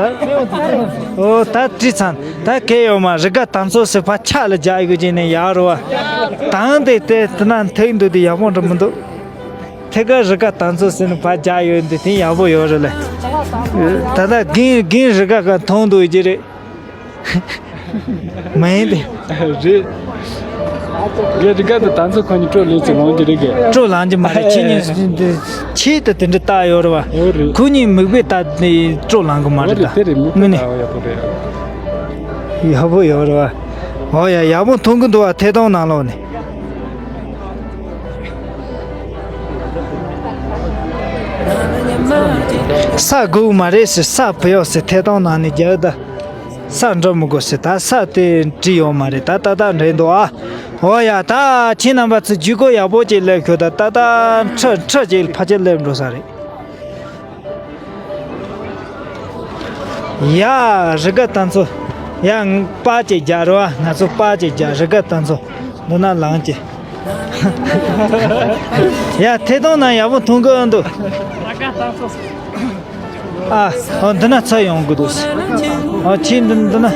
འོ་ད་དྲི་ཚང་ད་གལ་ཡོད་མ། རི་ག་དང་ཚོ་ཟེར་ཕར་ཆག་ལ་རྒྱག་ཡོད་ཀྱི་ནས་ཡག་རེད་བ། དང་དེ་དེ་དེ་ན་འཐེག་འདུག་དེ་ཡག་པོ་འདྲ་མི་འདུག་ཐད་ཀར་རི་ག་དང་ཚོ་ཟེར་ནས་ཕར་རྒྱག་ཡོད་འདི་དེ་ཡག་པོ་ཡོད་རེད་ལེ། ད་ལྟ་རྒན་རྒན་རི་ག་ག་མཐོང་འདུག་ཡོད་ཀྱི་རེད། མ་ཡིན་ཏེ། རེད། རྒན་རི་ག་དང་ད་ཚོ་ཁོ་གཉིས་སྤྲོ་ལེན་ཅིག་ལངས་ཀྱི་རེད་གི། སྤྲོ་ལངས་ཀྱི་མ་རེད། ཁྱེད་གཉིས་ཆེད་དུ་དེ་འདྲ་བཏགས་ཡོད་རེད་བ། འོ་རེད། ཁོ་གཉིས་མིག་དཔེ་བལྟས་ནས་སྤྲོ་ལངས་གི་མ་འོ་རེད་རེད་ད། དེ་རེད། མིག་དཔེ་དངོས་གནས་བལྟས་པ་ཡག་པོ་རེད། ཡག་པོ་ཡོད་རེད་བ། འོ་ཡ་ཡག་པོ་མཐོང་གི་འདུག་བ། ཐད་གཏོང་ནང་ལོགས་ནས། ས་དགོས་མ་རེད་ཟེར། ས་བུད་ཡོད་ཟེར། ཐད་གཏོང་ནང་ནས་རྒྱག་ད། ས་འགྲོ་མི་དགོས་ཟེར། ད་ས་དེ་བྲིས་ཡོད་མ་རེད། ད་ཏག་ཏག་འདྲེན་འདུག་ཨ། འོ་ཡ་ད་ཁྱེད་རྣམ་པ་ཚོ་ཇུས་འགོད་ཡག་པོ་ཅིག་སླེབས་ཤོག་ད་ཏག་ཏག་ཁྲི་ཁྲི་ཅིག་ཕལ་ཆེར་སླེབས་འགྲོ་ས་རེད། ཡ། རི་ག་ད་ཚོ། ཡ། པ་ཅིག་རྒྱག་རོགས། ང་ཚོ་པ་ཅིག་རྒྱག་རི་ག་ད་ཚོ། འདི་ན་ལངས་ཀྱི། ཡ། ཐད་གཏོང་ནང་ཡག་པོ་མཐོང་གི་འདུག་ཨ། ཨ། འདི་ན་ཚ་ཡོང་གི་འདུག་ཨ། ཁྱེད་འདི་འདི་ན། ཨ།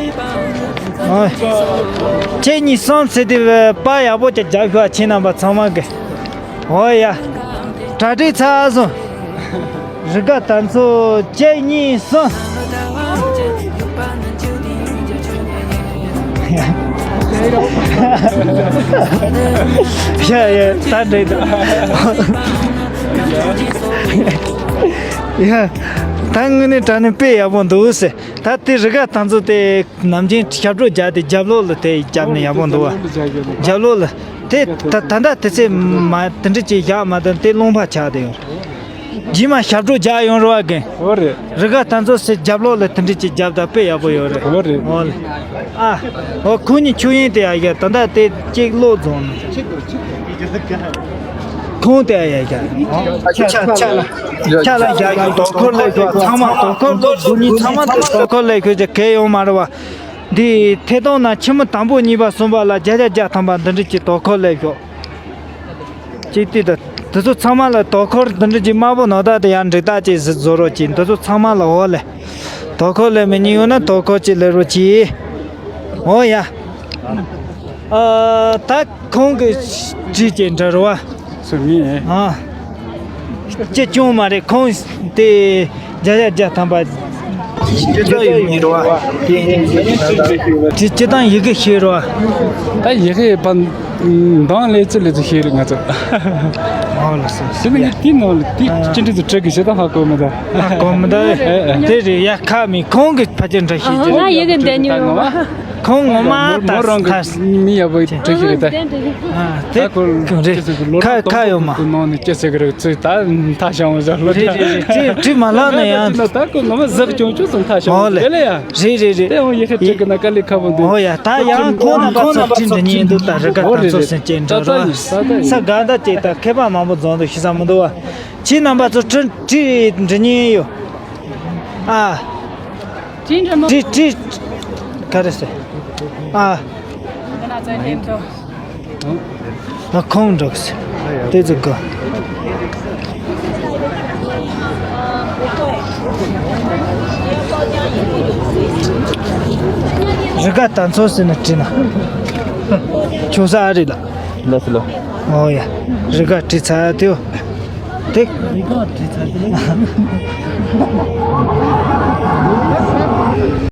ཁྱེད་གཉིས་གསུམ་ཟེར་དེ་པ་ཡག་པོ་ཅིག་རྒྱག་ཤོག་ཁྱེད་རྣམ་པ་ཚང་མ་གི། འོ་ཡ། གྲ་སྒྲིག་ཚར་སོང་། རི་ག་ད་ཚོ་གཅིག་གཉིས་གསུམ། ཡ་ཡ་ད་འགྲིག་འདུག་ཡ། ད་དངོས་གནས་དྲང་གནས་དཔེ་ཡག་པོ་འདུག་ཟེར། ད་དེ་རི་ག་ད་ཚོ་དེ་ནམ་རྒྱུན་ཞབས་བྲོ་རྒྱག་དེ་རྒྱབ་ལོགས་ལ་དེ་བརྒྱབ་ནས་ཡག་པོ་འདུག་བ། རྒྱབ་ལོགས་ལ་དེ་ད་ད་ལྟ་དེ་ཚེ་མ་དེ་འདྲ་ཅིག་བཞག་མ་དང་དེ་རླུང་འཕར་ཆགས་དེ་ཡོད། རྗེས་མ་ཞབས་བྲོ་རྒྱག་ཡོང་རོགས་ཨ་རྒན། འོ་རེད། རི་ག་ད་ཚོ་སེ་རྒྱབ་ལོགས་ལ་དེ་འདྲ་ཅིག་རྒྱབ་ད་དཔེ་ཡག་པོ་ཡོད་རེད། འོ་རེད། འོ་ལེ། ཨ། འོ་ཁོང་གཉིས་ཆུ་ཡན་དེ་ཡ་ཡ་ད་ལྟ་དེ་གཅིག་བློ་རྫོང་ནས། ཁོང་དེ་ཡ་ཡ་ཡ། ཆ་ཆ་ལ། ཆ་ལ་རྒྱག་གི་དོ་ཁོར་ལས་ཤོག་ཚང་མ་དོ་ཁོར་ལོ་དུ་ནི་ཚང་མ་དོ་ཁོར་ལས་ཤོག་ཅེས་གལ་ཡོང་མ་རེད་བ། འདི་ཐད་གཏོང་ནང་ཕྱི་མི་དང་པོ་གཉིས་པ་གསུམ་པ་ལ་བརྒྱ་ཆ་བརྒྱ་ཐམ་པ་འདི་འདྲ་ཅིག་དོ་ཁོར་ལས་ཤོག་ཅིག་ལྟོས་དང་། འདི་ཚོ་ཚང་མ་ལ་དོ་ཁོར་འདི་འདྲ་ཅིག་དམར་པོ་ནོར་ད་དེ་ཡང་འགྲིག་ད་ཅིག་ཟིག་བཟོ་རོགས་ཅིག་འདི་ཚོ་ཚང་མ་ལ་འོ་ལེ། དོ་ཁོར་ལེ་མི་ཉིན་ཡོད་ན་དོ་ཁོར་ཅིག་ལེ་རོགས་ཅིག་འོ་ཡ། ཨ། ད་ཁོང་གི་བྲིས་ཀྱི་འདྲ་རོ་བ། སུ་མི་ཨེ། ཨ། ཅི་ཅུང་མ་རེད། ཁོང་དེ་བརྒྱ་ཆ་བརྒྱ་ཐམ་པ། སྤྱི་བཏང་ཡི་གེ་ཤེས་རོ། སྤྱི་སྤྱི་བཏང་ཡི་གེ་ཤེས་རོ། ད་ཡི་གེ་པ་འདང་ལེ་ཙི་ལེ་ཙི་ཤེས་རེད་ང་ཚོ། ཨོ་ལགས་སོ། དེ་ནི་དེ་ནང་ལ་དེ་ཅི་འདྲ་ཙི་བྲི་གི་ཤེས་ད་ཧ་གོ་མི་ད། ཧ་གོ་མི་ད། དེ་རེད་ཡ། ཁ་མི་ཁོང་གི་ཕ་ཅན་འདྲ་ཤེས་ཀྱི་ང་ཡི་གེ་འདི་ཉོ། ཁོང་ངོ་མ་མོ་རང་གི་མི་ཡག་པོ་བྲིས་ཤིག་རེད་ད། དེ་ཁོ་རེད། ཁ་ཁ་ཡོད་མ། ནང་ནས་སྐྱེ་ཟེར་གི་རེད་ཚོས་ད་མཐའ་བྱང་བ་ཟེར་ལོ། རེད་རེད་རེད། བྲིས་བྲིས་མ་ལགས་ན་ཡང་། ད་ཁོ་ངོ་མ་ཟག་ཅུང་ཅུང་ཙམ་མཐའ་བྱང་བ་དེ་ལ་ཡ། རེད་རེད་རེད། དེ་ཡང་ཡི་ཤེས་བྲིས་གི་ན་དཀའ་ལས་ཁག་པོ་འདུག་ཨོ་ཡ། ད་ཡང་ཁོང་རྣམ་པ་ཚོ་བྲིས་འདྲི་ཉན་འདུག་ད་རི་ག་ད་ཚོ་སེམས་ཅན་འདྲ་རོ། ས་ག་ད་ཅིག་ད་མཁས་པ་མང་པོ་འཛོམས་འདུག་ཤི་ས་མི་འདུག་བ། ཁྱེད་རྣམ་པ་ཚོ་བྲིས་བྲིས་འདྲི་ཉན་ཡོད། ཨ། བྲིས་འདྲི་མོ། བྲིས་བྲིས། ག་རེ་ཟེར། ཨ། ང་ཁོང་འགྲོགས་སེ། དེ་ཚོ་གོ། རི་ག་ད་ཚོ་ཟེར་ན་བྲིས་ན། ཁྱོད་ས་ཨ་རི་ལ། ལ་སི་ལ། ཨོ་ཡ། རི་ག་བྲིས་ཚར་དེའོ། དེ། རི་ག་བྲིས་ཚར་དེ།